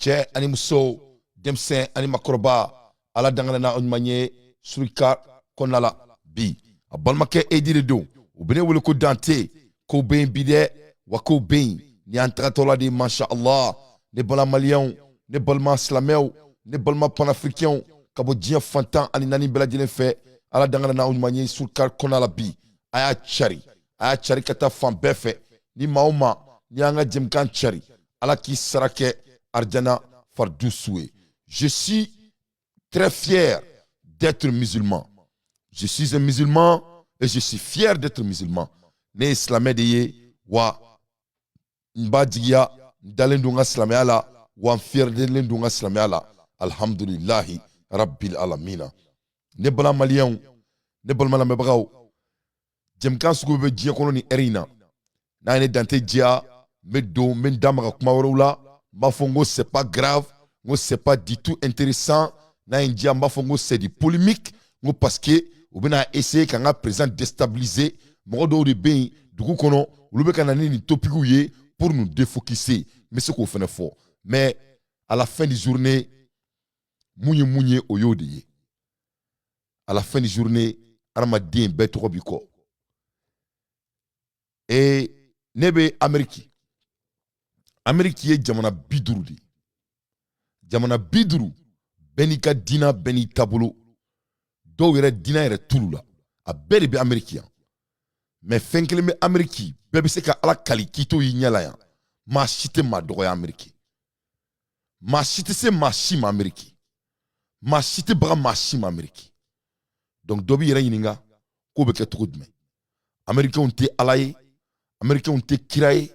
Cɛ ani muso, denmisɛn ani makɔrɔba, Ala dangana na aw ɲuman ye surika kɔnɔna la bi. A balimakɛ Edi de don, u bɛ ne wele ko Dante. Kow bɛ yen bi dɛ, wa kow bɛ yen. Ni y'an tagatɔla de ye, masha Allah. Ne balima Maliyɛnw, ne balima silamɛw, ne balima panafricains ka bɔ diɲɛ fantan ani naani bɛɛ lajɛlen fɛ, Ala dangana n'aw ɲuman ye surika kɔnɔna la bi. A y'a cari, a y'a cari ka taa fan bɛɛ fɛ. Ni maa o maa n'i y'an ka jɛmukan cari, Ala k'i sara kɛ arijana faridusu ye. Je suis très fier d'être musulman. Je suis un musulman et je suis fier d'être musulman. Ne ye silamɛ de ye, wa n b'a jigiya, n dalen don n ka silamɛya la, wa n fiyɛrilen don n ka silamɛya la. Alhamdulilahi rabbil alamina. Ne balima Maliyɛnw, ne balima lamɛnbagaw, jɛmukan sugu bɛ diɲɛ kɔnɔ ni ɛri in na. N'a ye ne Dante diya, n bɛ don, n bɛ n da maga kuma wɛrɛw la. N b'a fɔ n ko c'est pas grave, n ko c'est pas du tout intéressant. N'a ye n diya, n b'a fɔ n ko c'est du polémique, n ko parce que u bɛna essayer ka n ka président déstabiliser. Mɔgɔ dɔw de bɛ yen dugu kɔnɔ, olu bɛ ka na ni nin topics ye pour nous défocuser. N bɛ se k'o fana fɔ, mais à la fin du journée, mun ye mun ye, o y'o de ye. À la fin du journée, hadamaden bɛɛ tɔgɔ b'i kɔ. Ee, ne bɛ Ameriki. Ameriki ye jamana 50 de ye, jamana 50, bɛɛ n'i ka diina, bɛɛ n'i taabolo. Dɔw yɛrɛ diinɛ yɛrɛ tulu la, a bɛɛ de bɛ Ameriki yan. Mais fɛn kelen bɛ Ameriki, bɛɛ bɛ se ka Ala kali k'i t'o y'i ɲɛ la yan: maa si tɛ maa dɔgɔya Ameriki, maa si tɛ se maa si ma Ameriki, maa si tɛ baga maa si ma Ameriki. Donc dɔ b'i yɛrɛ ɲininka k'o bɛ kɛ cogo jumɛn? Américains tɛ Ala ye, Américains tɛ kira ye,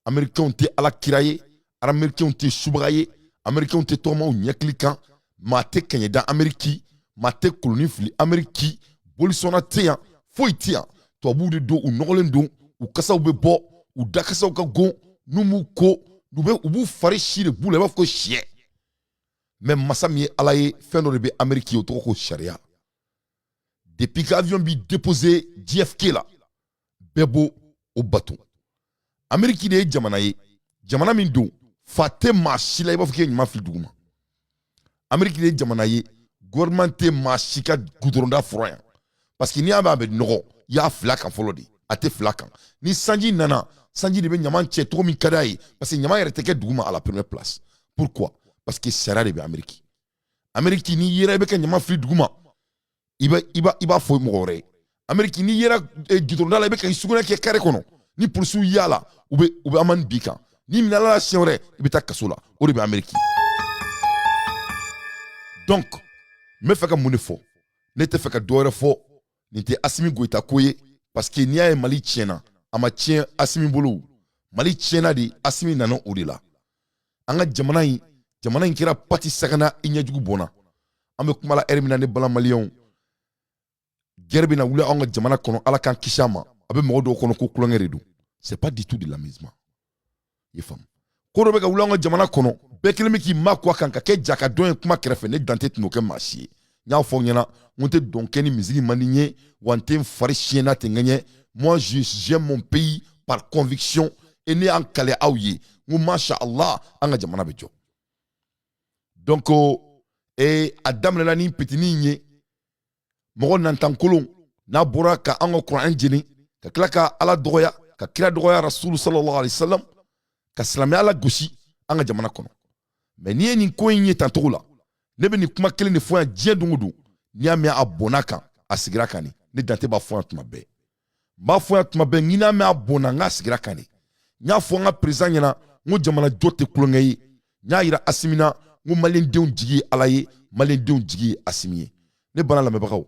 Américains tɛ Ala kira ye, Américains tɛ subaga ye, Américains tɛ tɔgɔmaw ɲɛkili kan. Maa tɛ kɛɲɛda Amérique, maa tɛ koloni fili Amérique, bolisɔnna tɛ yan, foyi tɛ yan. Tubabuw de don, u nɔgɔlen don, u kasaw bɛ bɔ, u dakasaw ka go, n'u m'u ko, u bɛ u b'u fari si de b'u la, i b'a fɔ ko sɛ. Mais masa min ye Ala ye, fɛn dɔ de bɛ Amérique ye, o tɔgɔ ko sariya. Depuis que avion b'i déposé JFK la, bɛɛ b'o o bato. Amérique de ye jamana ye, jamana min don fa tɛ maa si la i b'a fɔ k'i ye ɲuman fili dugu ma. Amérique de ye jamana ye, gouvernement tɛ maa si ka goudron da furan yan, parce que n'i y'a mɛn a bɛ nɔgɔ, i y'a fila kan fɔlɔ de. A tɛ fila kan. Ni sanji nana, sanji de bɛ ɲaman cɛ cogo min ka d'a ye, parce que ɲaman yɛrɛ tɛ kɛ dugu ma à la première place. Pourquoi? Parce que sariya de bɛ Amérique. Amérique, n'i yera i bɛ ka ɲaman fili dugu ma, i b'a fɔ mɔgɔ wɛrɛ ye. Amérique, n'i yera goudron da la, i bɛ ka i sugunɛ kɛ carré kɔnɔ, ni polisiw y'a la, u bɛ amende b'i kan. N'i minɛla la siɲɛ wɛrɛ, i bɛ taa kaso la. O de bɛ Amérique. Donc n bɛ fɛ ka mun de fɔ? Ne tɛ fɛ ka dɔ wɛrɛ fɔ. Nin tɛ Asimi Goyita ko ye, parce que n'i y'a ye Mali tiɲɛna, a ma tiɲɛ Asimi bolo. Mali tiɲɛna de, Asimi nana o de la. An ka jamana in, jamana in kɛra pati sagana, i ɲɛjugu bɔnna. An bɛ kuma la ɛri min na, ne bala Maliyɛnw, guerre bɛna wuli anw ka jamana kɔnɔ, Ala k'an kisi a ma. A bɛ mɔgɔ dɔw kɔnɔ ko kulonkɛ de don. C'est pas du tout de l'amusement, i faamu? Ko dɔ bɛ ka wuli an ka jamana kɔnɔ, bɛɛ kelen bɛ k'i makun a kan ka kɛ ja ka dɔn ye kuma kɛrɛfɛ. Ne Dante tɛn'o kɛ maa si ye. N y'a fɔ aw ɲɛna, n ko n tɛ dɔn kɛ ni misiri man di n ye, wa n tɛ n fari siɲɛ n'a tɛ n ŋɛɲɛ. Moi, j'aime mon pays par conviction et ne y'an kale aw ye, n ko masha Allah, an ka jamana bɛ jɔ. Donc a daminɛna ni petini in ye, mɔgɔ nantankolon n'a bɔra ka an ka kuran jeni, ka tila ka Ala dɔgɔya, ka kira dɔgɔya, Rasulu sallallahu alaihi wasallam, ka silamɛya la gosi an ka jamana kɔnɔ. Mais n'i ye nin ko in ye tancogo la, ne bɛ nin kuma kelen de fɔ yan diɲɛ don o don. N'i y'a mɛn a bɔnna kan, a sigira kan de. Ne Dante b'a fɔ yan tuma bɛɛ, n b'a fɔ yan tuma bɛɛ, n'i y'a mɛn a bɔnna, n k'a sigira kan de. N y'a fɔ n ka président ɲɛna, n ko jamana jɔ tɛ kulonkɛ ye. N y'a yira Asimi na, n ko Maliyɛndenw jigi ye Ala ye, Maliyɛndenw jigi ye Asimi ye. Ne bana lamɛnbagaw,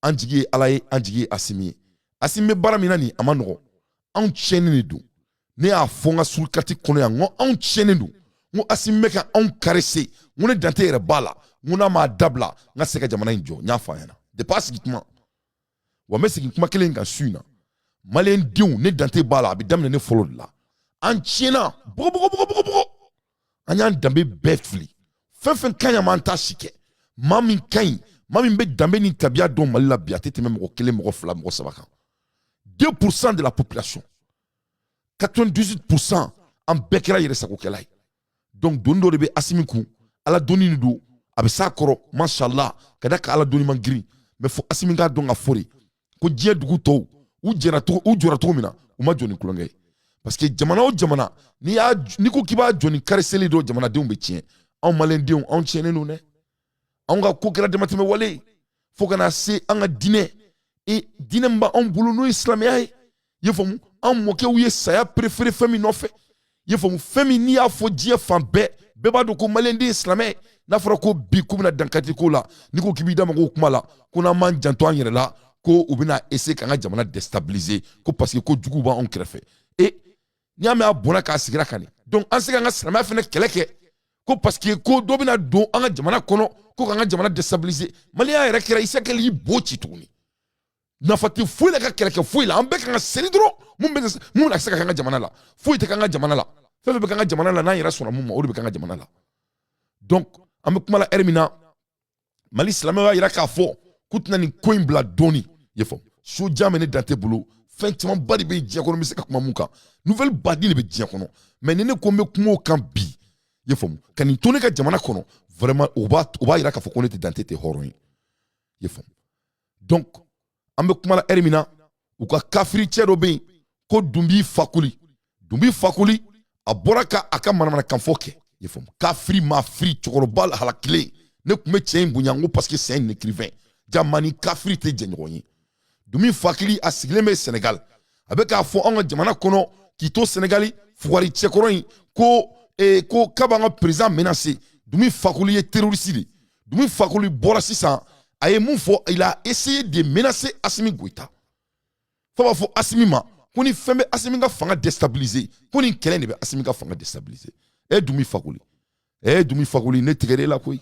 an jigi ye Ala ye, an jigi ye Asimi ye. Asimi bɛ baara min na nin, a ma nɔgɔn. Anw tiɲɛnen de don. Ne y'a fɔ n ka surukati kɔnɔ yan, n ko anw tiɲɛnen don, n ko Asimi bɛ ka anw caresser. N ko ne Dante yɛrɛ b'a la, n ko n'a m'a dabila, n ka se ka jamana in jɔ. N y'a fɔ a ɲɛna depuis a sigi kuma, wa n bɛ segin kuma kelen in kan su in na. Maliyɛndenw, ne Dante b'a la, a bɛ daminɛ ne fɔlɔ de la. An tiɲɛna bɔgɔ bɔgɔ bɔgɔ bɔgɔ bɔgɔ. An y'an danbe bɛɛ fili. Fɛn fɛn ka ɲi, an m'an ta si kɛ. Maa min ka ɲi, maa min bɛ danbe ni tabiya dɔn Mali la bi, a tɛ tɛmɛ mɔgɔ kelen, mɔgɔ fila, mɔgɔ saba kan, 2% de la population. 98%, an bɛɛ kɛra yɛrɛsagokɛla ye. Donc doni dɔ de bɛ Asimi kun, ala doni de don, a bɛ s'a kɔrɔ, mashallah, ka da ka ala doni man girin. Mais fo Asimi k'a dɔn ka fɔ de ko diɲɛ dugu tɔw u jɛra cogo, u jɔra cogo min na, u ma jɔ ni tulonkɛ ye, parce que jamana o jamana, n'i y'a n'i ko k'i b'a jɔ ni kariseli dɔ, jamanadenw bɛ tiɲɛ. Anw maliyɛndenw, anw tiɲɛnen don dɛ. Anw ka ko kɛra damatɛmɛ wale ye fo ka na se an ka diinɛ e diinɛ min b'anw bolo, n'o ye silamɛya ye. I ye faamu? An mɔkɛw ye saya préféré fɛn min nɔfɛ, i ye faamu, fɛn min n'i y'a fɔ diɲɛ fan bɛɛ, bɛɛ b'a dɔn ko maliyɛnden ye silamɛ ye. N'a fɔra ko bi k'u bɛna dankari ko la, n'i ko k'i b'i da mago o kuma la, ko n'an m'an janto an yɛrɛ la, ko u bɛna essayer k'an ka jamana déstabiliser, ko parce que ko juguw b'anw kɛrɛfɛ. E n'i y'a mɛn a bɔnna k'a sigira ka nin, donc an se k'an ka silamɛya fɛnɛ kɛlɛ kɛ, ko parce que ko dɔ bɛna don an ka jamana kɔnɔ ko k'an ka jamana déstabiliser. Maliyɛn yɛrɛ kɛra Isakɛli y'i bo ci tuguni. Nafa tɛ foyi la ka kɛlɛ kɛ foyi la, an bɛɛ kan ka seli dɔrɔn. Mun bɛ mun na se ka k'an ka jamana la? Foyi tɛ k'an ka jamana la. Fɛn fɛn bɛ k'an ka jamana la, n'an yɛrɛ sɔnna mun ma, o de bɛ k'an ka jamana la. Donc an bɛ kuma la ɛri min na, Mali silamɛw y'a yira k'a fɔ k'u tɛna nin ko in bila dɔɔni. I ye faamu? So jan bɛ ne dante bolo, fɛn camanba de bɛ diɲɛ kɔnɔ n bɛ se ka kuma mun kan, nouvelle baden de bɛ diɲɛ kɔnɔ. Mais ni ne ko n bɛ kuma o kan bi, i ye faamu, ka nin to ne ka jamana kɔnɔ, vraiment, o b'a yira k'a fɔ ko ne tɛ dante tɛ hɔrɔn ye. I ye faamu? Donc an bɛ kuma la ɛri min na, u ka kafiri cɛ dɔ bɛ yen ko Dunbi Fakoli. Dunbi Fakoli, a bɔra ka a ka manamanakan fɔ kɛ. I ye faamu? Kafiri maa firi cɛkɔrɔba halakilen. Ne tun bɛ cɛ in bonya n ko parce que c'est un écrivain. Jama ni kafiri tɛ jɛ ɲɔgɔn ye. Dunbi Fakili, a sigilen bɛ Sénégal, a bɛ k'a fɔ anw ka jamana kɔnɔ k'i to Sénégali, fugari cɛkɔrɔ in ko ko k'a b'an ka président menacé. Dunbi Fakoli ye terroriste de. Dunbi Fakoli bɔra sisan, a ye mun fɔ? Il a essayé de menacer Assimi Goïta. Fo b'a fɔ Assimi ma ko ni fɛn bɛ Assimi ka fanga déstabiliser, ko nin kɛlɛ de bɛ Assimi ka fanga déstabiliser. E Dunbi Fakoli, e Dunbi Fakoli, ne tigɛr'e la koyi.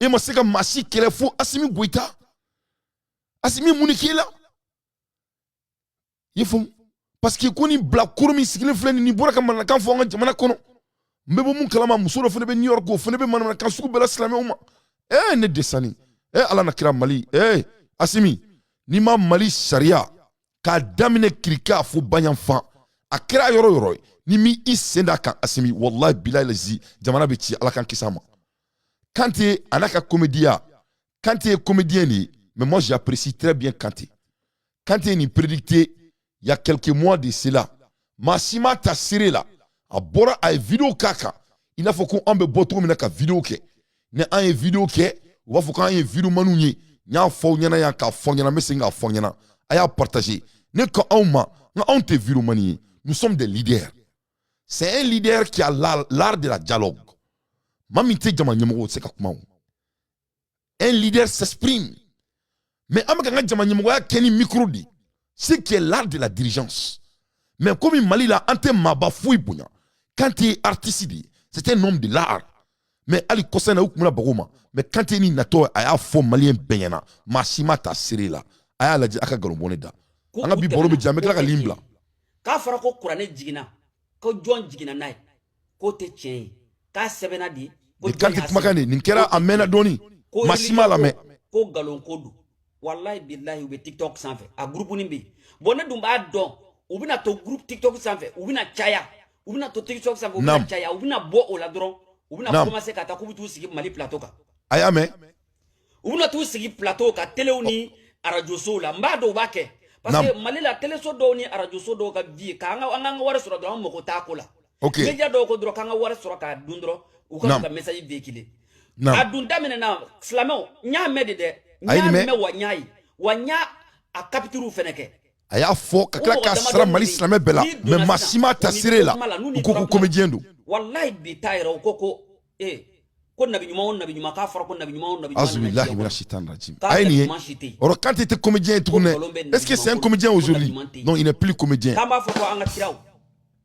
E ma se ka maa si kɛlɛ fo Assimi Goïta. Assimi, mun de k'e la? I ye faamu? Parce que ko nin bilakoro min sigilen filɛ nin, nin bɔra ka mananakan fɔ an ka jamana kɔnɔ. N bɛ bɔ mun kalama, muso dɔ fana bɛ New York, o fana bɛ mananakan sugu bɛɛ la silamɛw ma. E ne desani e ala na kira Mali. E Asimi, n'i ma Mali sariya k'a daminɛ kirika fo baɲanfan, a kɛra yɔrɔ yɔrɔ ye, ni mi i sen da kan, Asimi, wallahi bilahi lazi, jamana bɛ ci. Ala k'an kisi a ma. Kante a n'a ka comédien, Kante ye comédien de ye, mais moi j'apprécie très bien Kante. Kante ye nin prédicté il y a quelques mois de cela, maa si m'a ta seere la. A bɔra, a ye vidéo k'a kan, i n'a fɔ ko an bɛ bɔ cogo min na ka vidéo kɛ. Ni an ye vidéo kɛ, u b'a fɔ k'an ye vidéomaniw ye. N y'a fɔ aw ɲɛna yan k'a fɔ ɲɛna, n bɛ segin k'a fɔ ɲɛna, a y'a partager. Ne ko anw ma, n ko anw tɛ vidéomani ye, nous sommes des leaders. C'est un leader qui a l'art de la dialogue. Maa min tɛ jama ɲɛmɔgɔ, o tɛ se ka kuma o. Un leader s'exprime, mais an bɛ ka n ka jama ɲɛmɔgɔya kɛ ni micro de, ce qui est l'art de la dirigeance. Mais komi Mali la, an tɛ maaba foyi bonya. Kante ye artiste de ye, c'est un homme de l'art. Mais hali kɔsa in na, u tun bɛna bago ma, mais Kante ni natɔ, a y'a fɔ maliyɛn bɛɛ ɲɛna, maa si ma ta seere la. A y'a lajɛ, a ka nkalon bɔ ne da. An ka bi baro bɛ diya, n bɛ tila ka ligne bila. K'a fɔra ko kuranɛ jiginna, ko jɔn jiginna n'a ye, k'o tɛ tiɲɛ ye, k'a sɛbɛnna de ko Nin Kante kumakan de, nin kɛra a mɛnna dɔɔni, maa si m'a lamɛn. Ko nkalon ko don. Walayi bilahi, u bɛ TikTok sanfɛ, a groupe nin bɛ yen. Bon, ne dun b'a dɔn u bɛna to groupe TikTok sanfɛ, u bɛna caya, u bɛna to TikTok sanfɛ, u bɛna caya, u bɛna bɔ o la dɔrɔn, u bɛna commencer ka taa k'u bɛ t'u sigi Mali plateau kan. A y'a mɛn. U bɛna t'u sigi plateau kan, telew ni arajosow la. N b'a dɔn u b'a kɛ, parce que Mali la, teleso dɔw ni arajoso dɔw ka vie k'an ka an ka wari sɔrɔ dɔrɔn, an mago t'a ko la. Média dɔw ko dɔrɔn k'an ka wari sɔrɔ k'a dun dɔrɔn, u ka message véhiculer. A dun daminɛna silamɛw, n y'a mɛn de dɛ, n y'a mɛn wa, n y'a ye wa, n y'a a capture fɛnɛ kɛ. A y'a fɔ ka tila k'a sara Mali silamɛ bɛɛ la, mais maa si m'a ta seere la. U ko ko comédien don. Walahi, bi ta yɛrɛ, u ko ko ee, ko nabi ɲuman o nabi ɲuman, k'a fɔra ko nabi ɲuman o nabi ɲuman. Azubilahi mina shaitan rajim. A ye nin ye o rɔ, Kante tɛ comédien ye tuguni dɛ. Est-ce que c'est un comédien aujourd'hui? Non, il n'est plus comédien. K'an b'a fɔ ko an ka kiraw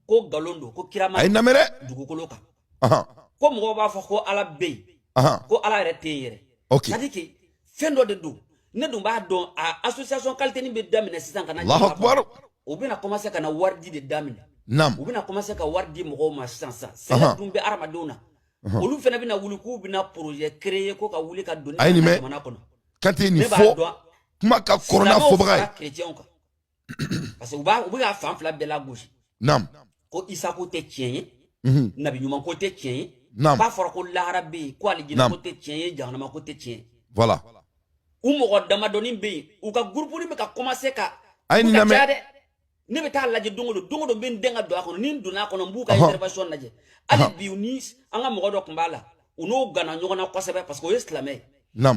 ko nkalon don, ko kira ma A ye lamɛn dɛ. dugukolo kan, ko mɔgɔw b'a fɔ ko Ala bɛ yen, ko Ala yɛrɛ tɛ yen yɛrɛ. C'est à dire que fɛn dɔ de don, ne dun b'a dɔn a association qualité nin bɛ daminɛ sisan ka na. Allahu akbar. U bɛna commencer ka na wari di de daminɛ. U bɛna commencer ka wari di mɔgɔw ma sisan sisan. Sɛnɛ dun bɛ hadamadenw na, olu fana bɛna wuli k'u bɛna projet créer ko ka wuli ka don A ye nin mɛn. jamana kɔnɔ. Kante nin fɔ kuma ka kɔrɔ n'a fɔbaga ye. Chrétiens kan, parce que u b'a u bɛ ka fan fila bɛɛ lagosi. Ko Isa ko tɛ tiɲɛ ye, nabi ɲuman ko tɛ tiɲɛ ye. K'a fɔra ko lahara bɛ yen, ko alijinɛ ko tɛ tiɲɛ ye, jahanama ko tɛ tiɲɛ ye. Voilà. U mɔgɔ damadɔni bɛ yen, u ka groupe bɛ ka commencer ka A ye nin ka lamɛn. caya dɛ. Ne bɛ taa lajɛ don o don, don o don n bɛ n den ka don a kɔnɔ. Ni n donna a kɔnɔ, n b'u ka intervention lajɛ. Hali bi, ni an ka mɔgɔ dɔ tun b'a la, u n'o ganna ɲɔgɔn na kosɛbɛ, parce que o ye silamɛ ye.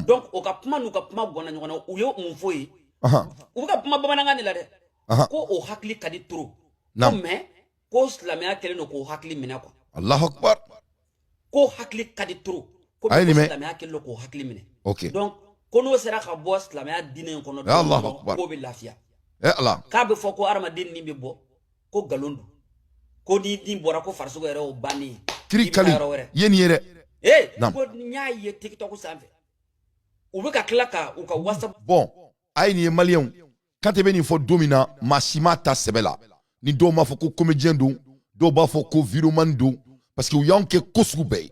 Donc o ka kuma n'u ka kuma ganna ɲɔgɔn na. U ye mun fɔ yen? U bɛ ka kuma bamanankan de la dɛ. Ko o hakili ka di trop, ko mais ko silamɛya kɛlen don k'o hakili minɛ quoi. Allahu akbar. Ko hakili ka di trop, ko A ye nin mɛn. silamɛya kɛlen don k'o hakili minɛ. Donc ko n'o sera ka bɔ silamɛya diinɛ in kɔnɔ Allahu dɔrɔn, akbar. k'o bɛ lafiya. Eh Allah. K'a bɛ fɔ ko hadamaden ni bɛ bɔ, ko nkalon don, ko ni ni bɔra, ko farisogo yɛrɛ y'o bannen ye. Kiri I bɛ taa kali. yɔrɔ wɛrɛ. I ye nin ye dɛ. Ee, Naam. ko n y'a ye TikTok sanfɛ, u bɛ ka tila ka u ka WhatsApp Bon, a ye nin ye, maliyɛnw. Kante bɛ nin fɔ don min na, maa si m'a ta sɛbɛ la. Ni dɔw m'a fɔ ko comédien don, dɔw b'a fɔ ko vidéoman don, parce que u y'anw kɛ ko sugu bɛɛ ye.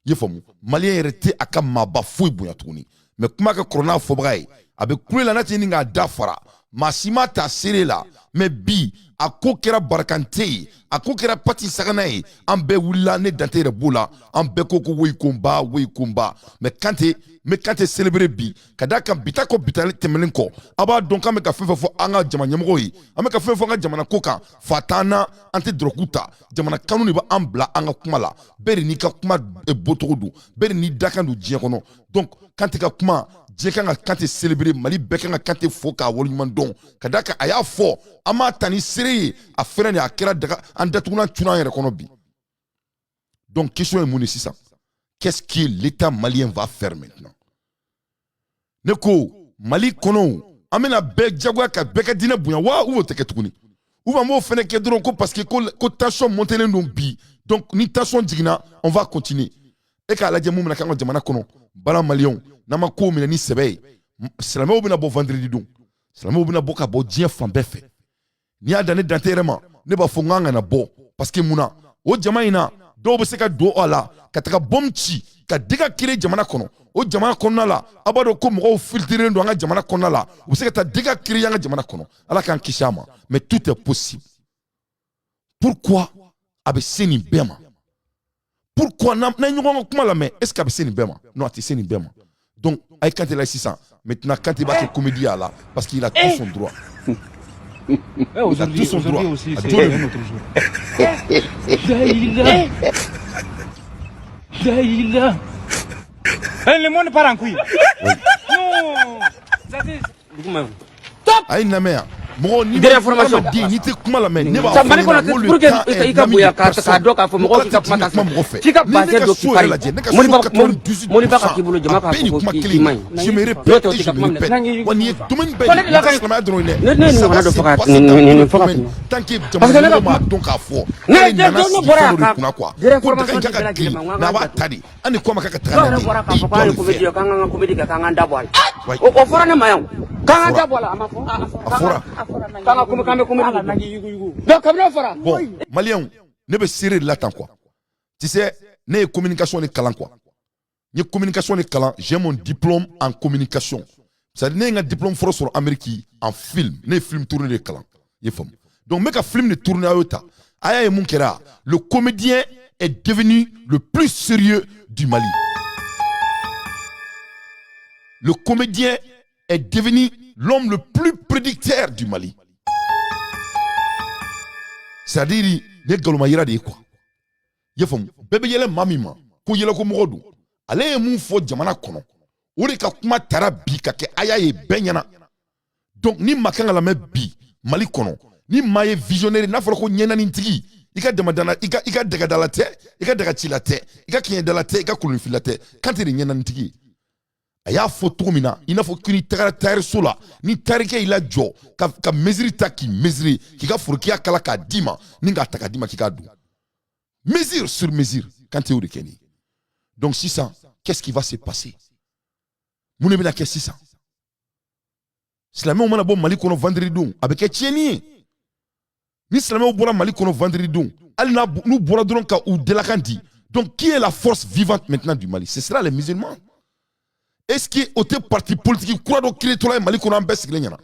I ye faamu, maliyɛn yɛrɛ tɛ a ka maaba foyi bonya tuguni. Mais kuma ka kɔrɔ n'a fɔbaga ye, a bɛ kule la n'a tɛ ɲini k'a da fara. Maa si m'a ta seere la, mais bi a ko kɛra barakante ye, a ko kɛra pati sagana ye. An bɛɛ wulila, ne dante yɛrɛ b'o la, an bɛɛ ko ko woyi ko n ba, woyi ko n ba. Mais Kante, n bɛ Kante célébrer bi, ka d'a kan bita kɔ, bita tɛmɛnen kɔ, a b'a dɔn k'an bɛ ka fɛn fɛn fɔ an ka jama ɲɛmɔgɔw ye, an bɛ ka fɛn fɔ an ka jamana ko kan, fa t'an na, an tɛ dɔrɔgu ta, jamana kanu de bɛ an bila an ka kuma la. Bɛɛ de n'i ka kuma bɔcogo don, bɛɛ de n'i dakan don diɲɛ kɔnɔ. Donc Kante ka kuma, diɲɛ kan ka Kante célébrer, Mali bɛɛ kan ka Kante fo k'a waleɲuman dɔn, ka d'a kan a y'a fɔ, an m'a ta ni seere ye, a fɛnɛ de a kɛra daga an datugulan cunna an yɛrɛ kɔnɔ bi. Donc question ye mun de sisan? Qu'est-ce que l'État malien va faire maintenant? Ne ko Mali kɔnɔ, an bɛna bɛɛ jagoya ka bɛɛ ka diinɛ bonya wa, ou o tɛ kɛ tuguni? Ou an b'o fɛnɛ kɛ dɔrɔn ko parce que ko tension montelen don bi, donc ni tension jiginna, on va continuer? E k'a lajɛ mun bɛna kɛ an ka jamana kɔnɔ. Bala maliyɛnw, n'an ma kow minɛ ni sɛbɛ ye, silamɛw bɛna bɔ vendredi don, silamɛw bɛna bɔ ka bɔ diɲɛ fan bɛɛ fɛ. N'i y'a dan ne dante yɛrɛ ma, ne b'a fɔ n k'an kana bɔ, parce que mun na? O jama in na, dɔw bɛ se ka don a la ka taga bombe ci ka dégâts créer jamana kɔnɔ. O jamana kɔnɔna la, a b'a dɔn ko mɔgɔw filtrelen don an ka jamana kɔnɔna la, u bɛ se ka taa dégâts créer an ka jamana kɔnɔ. Ala k'an kisi a ma, mais tout est possible. Pourquoi a bɛ se nin bɛɛ ma? Pourquoi n'an ye ɲɔgɔn ka kuma lamɛn, est ce que a bɛ se nin bɛɛ ma? Non, a tɛ se nin bɛɛ ma. Donc a ye Kante la sisan. Maintenant Kante b'a kɛ comédie a la, parce qu'il a tout son droit. Eh, aujourd'hui, Tout son aujourd'hui droit. aussi, A c'est joli. un autre jour. Daïla. Daïla. Eh, le monde part en couille. Non. Ça, c'est. A ye nin lamɛn yan, mɔgɔ ni Dernière information. Adamaden, n'i tɛ kuma lamɛn, ne b'a Sa fɔ Mali ɲɛna kɔnɔ, n ko le pour que temps est i ka l'ami bonya de k'a personne. dɔn k'a fɔ mɔgɔw k'i ka kuma ta Mɔgɔ tɛ jigin kuma mɔgɔ fɛ. f'i ka Ni ne basɛ ka dɔ so k'i yɛrɛ pari. lajɛ, ne ka so Moniba 98 Moniba ka k'i bolo, jama a k'a bɛɛ ni fɔ ko kuma k'i kelen. man ɲi. Je me N'o répète tɛ, o et tɛ je ka me kuma minɛ. répète, wa nin ye domaine bɛɛ Fɔ ne de de la ye, ka silamɛya dɔrɔn ye dɛ. Ne ne ye nin Ça va ɲɔgɔnna dɔ se fɔ ka passer nin dans nin tous nin les fɔ ka domaines. tɛmɛ. Tant que Parce que jamana ne ka ɲɛmɔgɔ m'a kuma dɔn k'a fɔ ne k'ale ne nana ne sigi bɔra fɛn yan dɔ de ka kunna quoi, direct ko daga formation in di kan bɛɛ ka lajɛlen girin ma, n ko an mais a k'an b'a janto. ta de, an de ko a ma k'a ka taga Dɔw n'a yɛrɛ ye, bɔra k'a i fɔ k'an doit ye le comédie faire. kɛ, k'an k'an ka comédie kɛ, k'an k'an da bɔ a la. Ouais. O fɔra ne ma yan o. K'an k'an Fɔra. da bɔ a la, a ma fɔ. A fɔra. K'an ka comédie, k'an bɛ comédie kɛ. Donc kabini o fɔra. Bon, maliyɛnw, ne bɛ seere de la tan quoi. Tu sais, ne ye communication de kalan quoi, n ye communication de kalan, j'ai mon diplôme en communication. C'est à dire ne ye n ka diplôme fɔlɔ sɔrɔ Amérique en film, ne ye film tourné de kalan, i ye faamu. Donc n bɛ ka film de tourner, a y'o ta, a y'a ye mun kɛra? Le comédien est devenu le plus sérieux du Mali. Le comédien est devenu l'homme le plus prédicteur du Mali. C'est-à-dire ne galoma yira de ye quoi, i ye faamu. Bɛɛ bɛ yɛlɛ maa min ma ko yɛlɛko mɔgɔ don, ale ye mun fɔ jamana kɔnɔ, o de ka kuma tara bi ka kɛ a y'a ye bɛɛ ɲɛna. Donc ni maa kan ka lamɛn bi Mali kɔnɔ, ni maa ye visionnaire, n'a fɔra ko ɲɛnanitigi, i ka damadana, i ka dagadala tɛ, i ka dagacila tɛ, i ka kɛɲɛdala tɛ, i ka kolonfila tɛ, Kante de ɲɛnanitigi ye. A y'a fɔ cogo min na, i n'a fɔ ko n'i tagara tayɛriso la, ni tarikɛ y'i lajɔ ka mesure ta k'i mesurer, k'i ka forokiya kala k'a d'i ma, ni k'a ta k'a d'i ma k'i k'a don, mesure sur mesure, Kante y'o de kɛ nin ye. Donc sisan, qu'est-ce qui va se passer? Mun de bɛna kɛ sisan? Silamɛw mana bɔ Mali kɔnɔ vendredi don, a bɛ kɛ tiɲɛni ye. Ni silamɛw bɔra Mali kɔnɔ vendredi don, hali n'u bɔra dɔrɔn ka u dalakan di, donc qui est la force vivante maintenant du Mali? Ce sera les musulmans. Est-ce que o tɛ parti politique kura dɔ créé tɔla ye Mali kɔnɔ, an bɛɛ sigilen ɲɛna?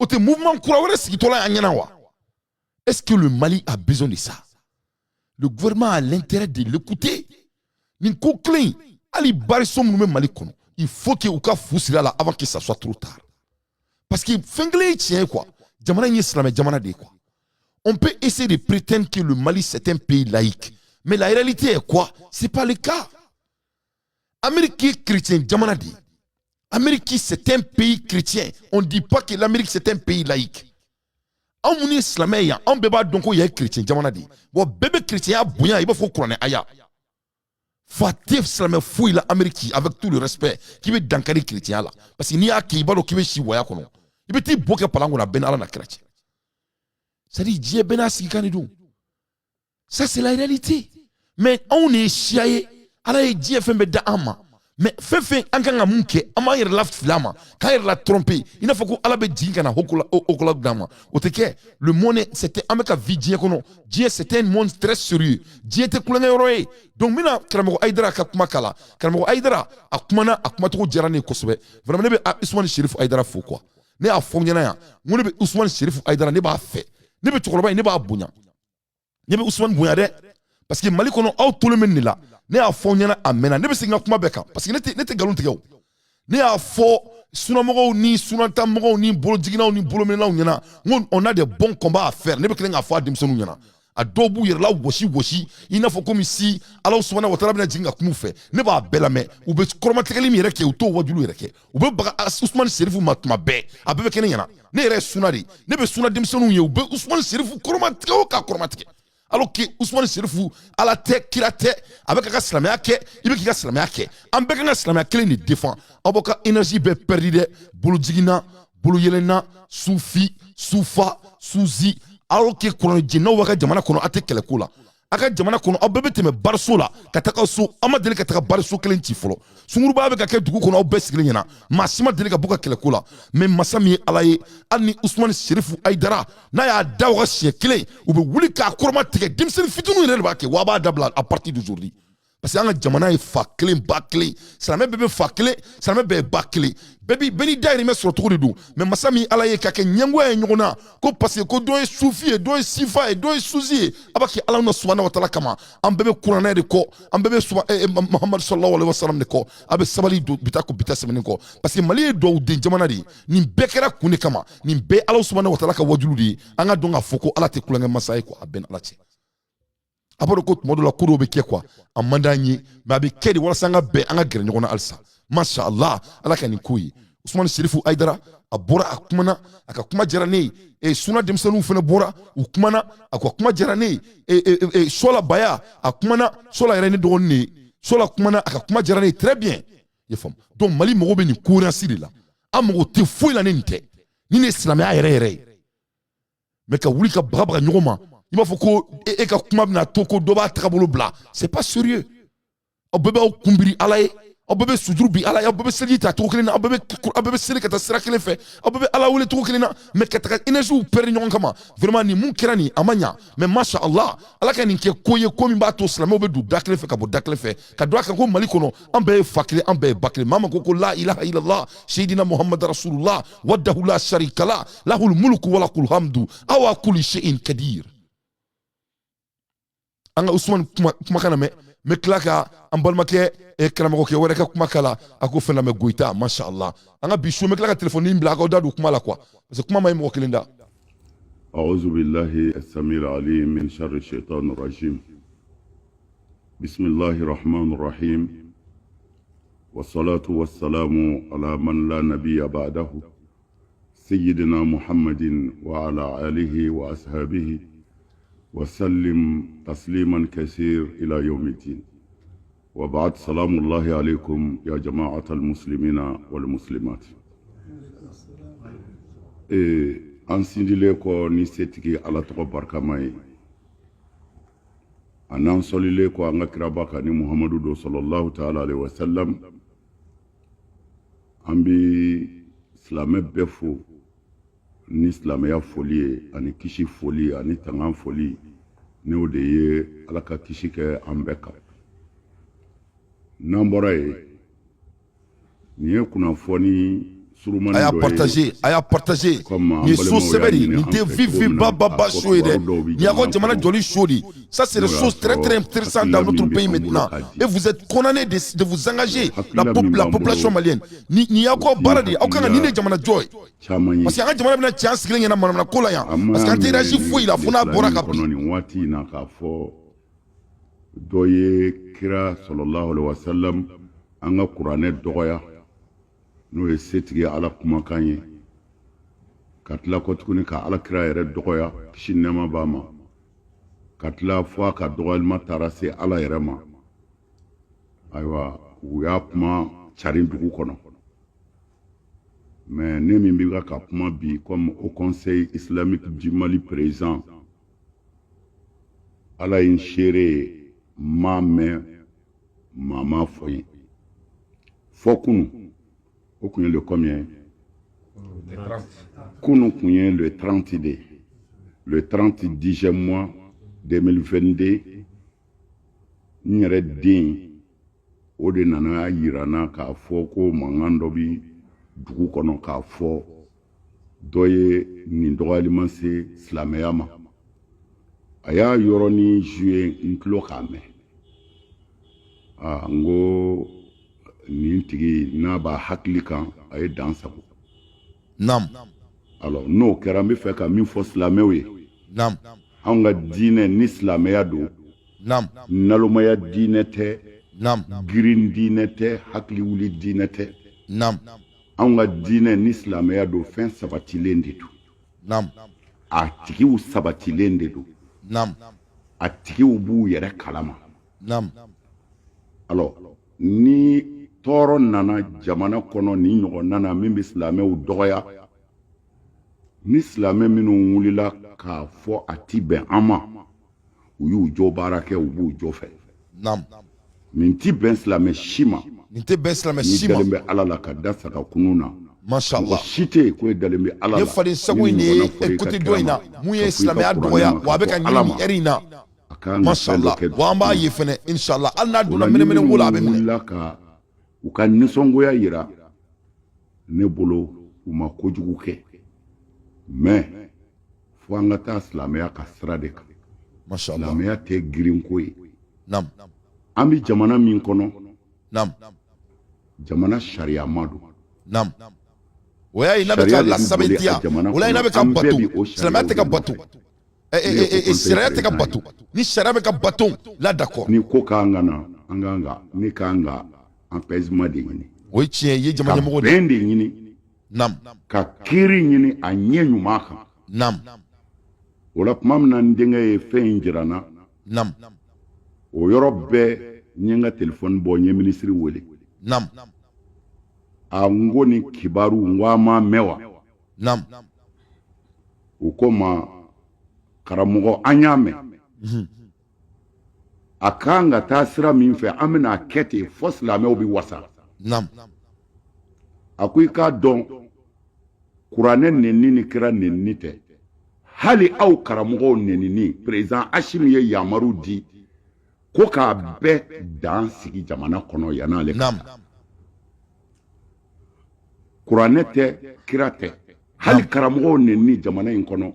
O tɛ mouvement kura wɛrɛ sigitɔla ye an ɲɛna wa? Est-ce que le Mali a besoin de ça? Le gouvernement a l'intérêt de l'écouter. Nin ko kelen in, hali bariso minnu bɛ Mali kɔnɔ, il faut que u ka fu siri a la avant que ça soit trop tard, parce que fɛn kelen ye tiɲɛ ye quoi, jamana in ye silamɛ jamana de ye quoi. On peut essayer de prétendre que le Mali, c'est un pays laïque, mais la réalité est quoi? C'est pas le cas. Amérique ye chrétien jamana de ye. Amérique, c'est un pays chrétien. On dit pas que l'Amérique, c'est un pays laïque. Anw minnu ye silamɛ ye yan, anw bɛɛ b'a dɔn ko yan ye chrétien jamana de ye. Wa bɛɛ bɛ chrétien ya bonya, i b'a fɔ kuranɛ aya. Fa tɛ silamɛ foyi la Amérique, avec tout le respect, k'i bɛ dankari chrétien la, parce que n'i y'a kɛ, i b'a dɔn k'i bɛ si waya kɔnɔ, i bɛ t'i bo kɛ palan kɔnɔ. A bɛɛ ni Ala na kira cɛ. C'est à dire, diɲɛ bɛɛ n'a sigikan de don. Ça, c'est la réalité. Mais anw de ye siya ye, Ala ye diɲɛ fɛn bɛɛ da an ma, mais fɛn fɛn an kan ka mun kɛ, an b'an yɛrɛ lafili a ma, k'an yɛrɛ la tromper, i n'a fɔ ko Ala bɛ jigin ka na hokola d'an ma. O tɛ kɛ. Le monde, c'était, an bɛ ka vie diɲɛ kɔnɔ, diɲɛ, c'est un monde très sérieux. Diɲɛ tɛ kulonkɛ yɔrɔ ye. Donc n bɛna karamɔgɔ Ayidara ka kuma kala. Karamɔgɔ Ayidara, a kumana, a kumacogo diyara ne ye kosɛbɛ. Vraiment, ne bɛ Usumani Serifu Ayidara fo quoi. Ne y'a fɔ n ɲɛna yan, n ko ne bɛ Usumani Serifu Ayidara, ne b'a fɛ, ne bɛ cɛkɔrɔba in, ne b'a bonya, ne bɛ Usumani bonya dɛ, parce que Mali kɔnɔ, aw tolen bɛ nin de la. Ne y'a fɔ n ɲɛna a mɛnna, ne bɛ segin n ka kuma bɛɛ kan, parce que ne tɛ nkalon tigɛ o. Ne y'a fɔ sunamɔgɔw ni sunantamɔgɔw ni bolojiginnaw ni bolominɛnaw ɲɛna, n ko on a des bons combats à faire. Ne bɛ kelen k'a fɔ a denmisɛnninw ɲɛna, a dɔw b'u yɛrɛ la wɔsi wɔsi, i n'a fɔ komi si Ala subahana wa taala bɛna jigin ka kuma u fɛ. Ne b'a bɛɛ lamɛn. U bɛ kɔrɔmatigɛli min yɛrɛ kɛ, u t'o wajulu yɛrɛ kɛ. U bɛ baga Usumani Serifu ma tuma bɛɛ. A bɛɛ bɛ kɛ ne ɲɛna. Ne yɛrɛ ye suna de ye, ne bɛ suna denmisɛnninw ye, u bɛ Usumani Serifu kɔrɔmatigɛ o ka kɔrɔmatigɛ, alors que Usumani Serifu, Ala tɛ, kira tɛ, a bɛ ka silamɛya kɛ, i bɛ k'i ka silamɛya kɛ. An bɛɛ kan ka silamɛya kelen de défend. Aw b'aw ka énergie bɛɛ perdu dɛ, bolo jiginna, bolo yɛlɛnna, sufi, sufa, suzi, alors que kuranɛ b'a ka jamana kɔnɔ, a tɛ kɛlɛ ko la. A ka jamana kɔnɔ, aw bɛɛ bɛ tɛmɛ bariso la ka taga so. Aw ma deli ka taga bariso kelen ci fɔlɔ. Sunguruba bɛ ka kɛ dugu kɔnɔ, aw bɛɛ sigilen ɲɛna, maa si ma deli ka bɔ ka kɛlɛ ko la. Mais masa min ye Ala ye, hali ni Usumani Serifu Ayidara n'a y'a da waga siɲɛ kelen, u bɛ wuli k'a kɔrɔma tigɛ. Denmisɛnnin fitininw yɛrɛ de b'a kɛ wa. A b'a dabila à partir d'aujourd'hui, parce que an ka jamana ye fa kelen, ba kelen, silamɛ bɛɛ bɛ fa kelen, silamɛ bɛɛ ye ba kelen, bɛɛ bi bɛɛ n'i dayirimɛ sɔrɔ cogo de don. Mais masa min Ala ye ka kɛ ɲɛngoya ye ɲɔgɔn na, ko parce que ko dɔ ye sufi ye, dɔ ye sifa ye, dɔ ye suzi ye, a b'a kɛ Ala na subahana wa taala kama. An bɛɛ bɛ kuranɛ de kɔ, an bɛɛ bɛ suba Muhamadu sallallahu alaihi wa sallam de kɔ. A bɛ sabali don bi ta ko bi ta sɛbɛnni kɔ, parce que Mali ye duwawu den jamana de ye. Nin bɛɛ kɛra kun de kama. Nin bɛɛ Ala subahana wa taala ka wajulu de ye. An ka dɔn k'a fɔ ko Ala tɛ kulonkɛ masa ye quoi. A bɛɛ ni Ala cɛ. A b'a dɔn ko tuma dɔ la, ko dɔw bɛ kɛ quoi, a man d'an ye, mais a bɛ kɛ de walasa an ka bɛn, an ka gɛrɛ ɲɔgɔn na halisa. Masha Allah, Ala ka nin ko ye. Usumani Serifu Ayidara, a bɔra, a kumana, a ka kuma diyara ne ye. E suna denmisɛnninw fana bɔra, u kumana, a ka kuma diyara ne ye. E Sɔla Baya, a kumana. Sɔla yɛrɛ ne dɔgɔnin de ye. Sɔla kumana, a ka kuma diyara ne ye très bien. I ye faamu? Donc Mali mago bɛ nin cohérence de la. An mago tɛ foyi la ni nin tɛ, ni nin ye silamɛya yɛrɛ yɛrɛ ye. Mais ka wuli ka bagabaga ɲɔgɔn ma, i b'a fɔ ko e ka kuma bɛna to ko dɔ b'a tagabolo bila, c'est pas sérieux. Aw bɛɛ b'aw kunbiri Ala ye, aw bɛɛ bɛ sujuru bi Ala ye, aw bɛɛ bɛ seliji ta cogo kelen na, aw bɛɛ bɛ seli ka taa sira kelen fɛ, aw bɛɛ bɛ Ala wele cogo kelen na, mais ka taga énergie perdre ɲɔgɔn kama, vraiment, nin mun kɛra nin, a ma ɲa. Mais masha Allah, Ala ka nin kɛ ko ye, ko min b'a to silamɛw bɛ don da kelen fɛ ka bɔ da kelen fɛ, ka don a kan ko Mali kɔnɔ, an bɛɛ ye fa kelen, an bɛɛ ye ba kelen. Maa ma ko ko la ilaha illallah seydina Muhammad rasulullah wahdahu la sharika la lahul mulku wa lakul hamdu awa kulli shay'in kadir. An ka Usumani kumakan lamɛn, n bɛ tila ka an balimakɛ karamɔgɔkɛ wɛrɛ ka kuma kala, a ko fɛn lamɛn. Goyita, masha Allah, an ka bi su, n bɛ tila ka telefɔni bila a k'aw da don kuma la quoi, parce que kuma ma ɲi mɔgɔ kelen da. أعوذ بالله السميع العليم من شر الشيطان الرجيم. بسم الله الرحمن الرحيم، والصلاة والسلام على من لا نبي بعده، سيدنا محمد وعلى آله وأصحابه وسلم تسليما كثير إلى يوم الدين، وبعد، سلام الله عليكم يا جماعة المسلمين والمسلمات. إيه an sindilen kɔ ni setigi Ala tɔgɔ barikama ye, a n'an sɔlilen kɔ an ka kiraba kan ni Muhamadu don sallallahu taala alaihi wasallam, an bi silamɛ bɛɛ fo ni silamɛya foli ye, ani kisi foli ani tangan foli, n'o de ye Ala ka kisi kɛ an bɛɛ kan. N'an bɔra yen, nin ye kunnafoni surumani A y'a dɔ ye. partager, a y'a partager. Comme an Nin ye so balimaw sɛbɛ y'a de ye. ɲini Nin an tɛ fɛ vi cogo vi min ba na, ba a ba fɔ so ye dɛ. kibaru dɔw bɛ Nin y'a ka jamana jamana kɔnɔ, jɔli so de ye. Ça, c'est des n'o y'a choses très sɔrɔ très intéressantes hakilila dans notre min bɛ pays an bolo maintenant k'a di, et vous êtes condamnés de vous engager, la, hakilila min la b'an population bolo, malienne. Nin y'aw o ka ti baara de ye. Aw kan ka nin hakilila de jamana jɔ ye, caman ye. parce que an ka jamana bɛna ci an sigilen ɲɛna manamana ko la yan, An parce que m'a an tɛ mɛn réagi nin foyi la tile fo n'a fila bɔra nin ka bin. kɔnɔ nin waati in na k'a fɔ dɔ ye kira sallallahu alaihi wasallam, an ka kuranɛ dɔgɔya, n'o ye setigi Ala kumakan ye, ka tila kɔ tuguni ka Ala kira yɛrɛ dɔgɔya, kisi ni nɛɛma b'a ma, ka tila fo a ka dɔgɔyalima taara se Ala yɛrɛ ma. Ayiwa, u y'a kuma carin dugu kɔnɔ. Mais ne min bɛ ka kuma bi comme Haut Conseil islamique du Mali président, Ala ye n seere ye, n m'a mɛn, maa m'a fɔ n ye fɔ kunu. O kun ye le combien? Kunu kun ye le 30 de, le 30 10e mois 2022. N yɛrɛ den o de nana yira n na k'a fɔ ko mankan dɔ bi dugu kɔnɔ, k'a fɔ dɔ ye nin dɔgɔyalima se silamɛya ma. A y'a yɔrɔnin joué n tulo k'a mɛn. Aa, n ko nin tigi n'a b'a hakili kan, a ye dan sago. Alors, n'o kɛra, n bɛ fɛ ka min fɔ silamɛw ye, anw ka diinɛ ni silamɛya don, nalomaya diinɛ tɛ, girin diinɛ tɛ, hakili wuli diinɛ tɛ. Anw ka diinɛ ni silamɛya don, fɛn sabatilen de don, a tigiw sabatilen de don, a tigiw b'u yɛrɛ kalama. Alors, ni tɔɔrɔ nana jamana kɔnɔ, ni ɲɔgɔn nana min bɛ silamɛw dɔgɔya, ni silamɛ minnu wulila k'a fɔ a ti bɛn an ma, u y'u jo baara kɛ, u b'u jo fɛ. Nin ti bɛn silamɛ si ma. Nin tɛ bɛn silamɛ N'i si ma. dalen bɛ Ala la ka da saga kunun na, Mashallah. mɔgɔ si tɛ yen ko e dalen bɛ Ala Ne la, faden sago ni in nin de ɲɔgɔnna ye fɔra i ka côté kira dɔ in ma, na mun ka ye fɔ i ka silamɛya kuranɛ dɔgɔya, ma, wa a ka bɛ ka fɔ Ala ɲini ma, nin heure in na. a kan ka fɛn dɔ Mashallah. kɛ Wa an b'a dugukolo. ye fɛnɛ, inshallah, hali n'a O donna la, ni mɛnɛmɛnɛ wo la, a minnu bɛ minɛ. wulila ka u ka nisɔngoya yira, ne bolo u ma kojugu kɛ, mais fo an ka taa silamɛya ka sira de kan. Mashallah. Silamɛya tɛ girinko ye. An bɛ jamana min kɔnɔ, jamana sariya ma don. O y'a ye n'a bɛ Sariya ka de bɛ boli a lasabɛntiya, jamana o la n'a kɔnɔ. bɛ ka An bɛɛ bato, bi o silamɛya sariyaw tɛ ka de bato. nɔfɛ. Ne ye Haut Conseil Sariya tɛ ka président ye. bato. Ni sariya bɛ ka bato la, d'accord. Ni ko k'an ka na, an kan ka ne kan ka apaisement de ɲini, O ye tiɲɛ ye, i ye ka jamana ɲɛmɔgɔ de ye. bɛn de ɲini, ka kiiri ɲini a ɲɛ ɲuman kan. O la, tuma min na n denkɛ ye fɛn in jira n na, o yɔrɔ bɛɛ n ye n ka telefɔni bɔ, n ye minisiri wele. A n ko nin kibaru, n ko an m'a mɛn wa? U ko n ma, karamɔgɔ, an y'a mɛn. A kan ka taa sira min fɛ, an bɛna a kɛ ten fo silamɛw bɛ wasa. A ko i k'a dɔn, kuranɛ nɛni ni kira nɛni tɛ, hali aw karamɔgɔw nɛnini, président Asimi ye yamaru di ko k'a bɛɛ dan sigi jamana kɔnɔ yan'ale ka taa. Kuranɛ tɛ, kira tɛ, hali karamɔgɔw nɛni jamana in kɔnɔ,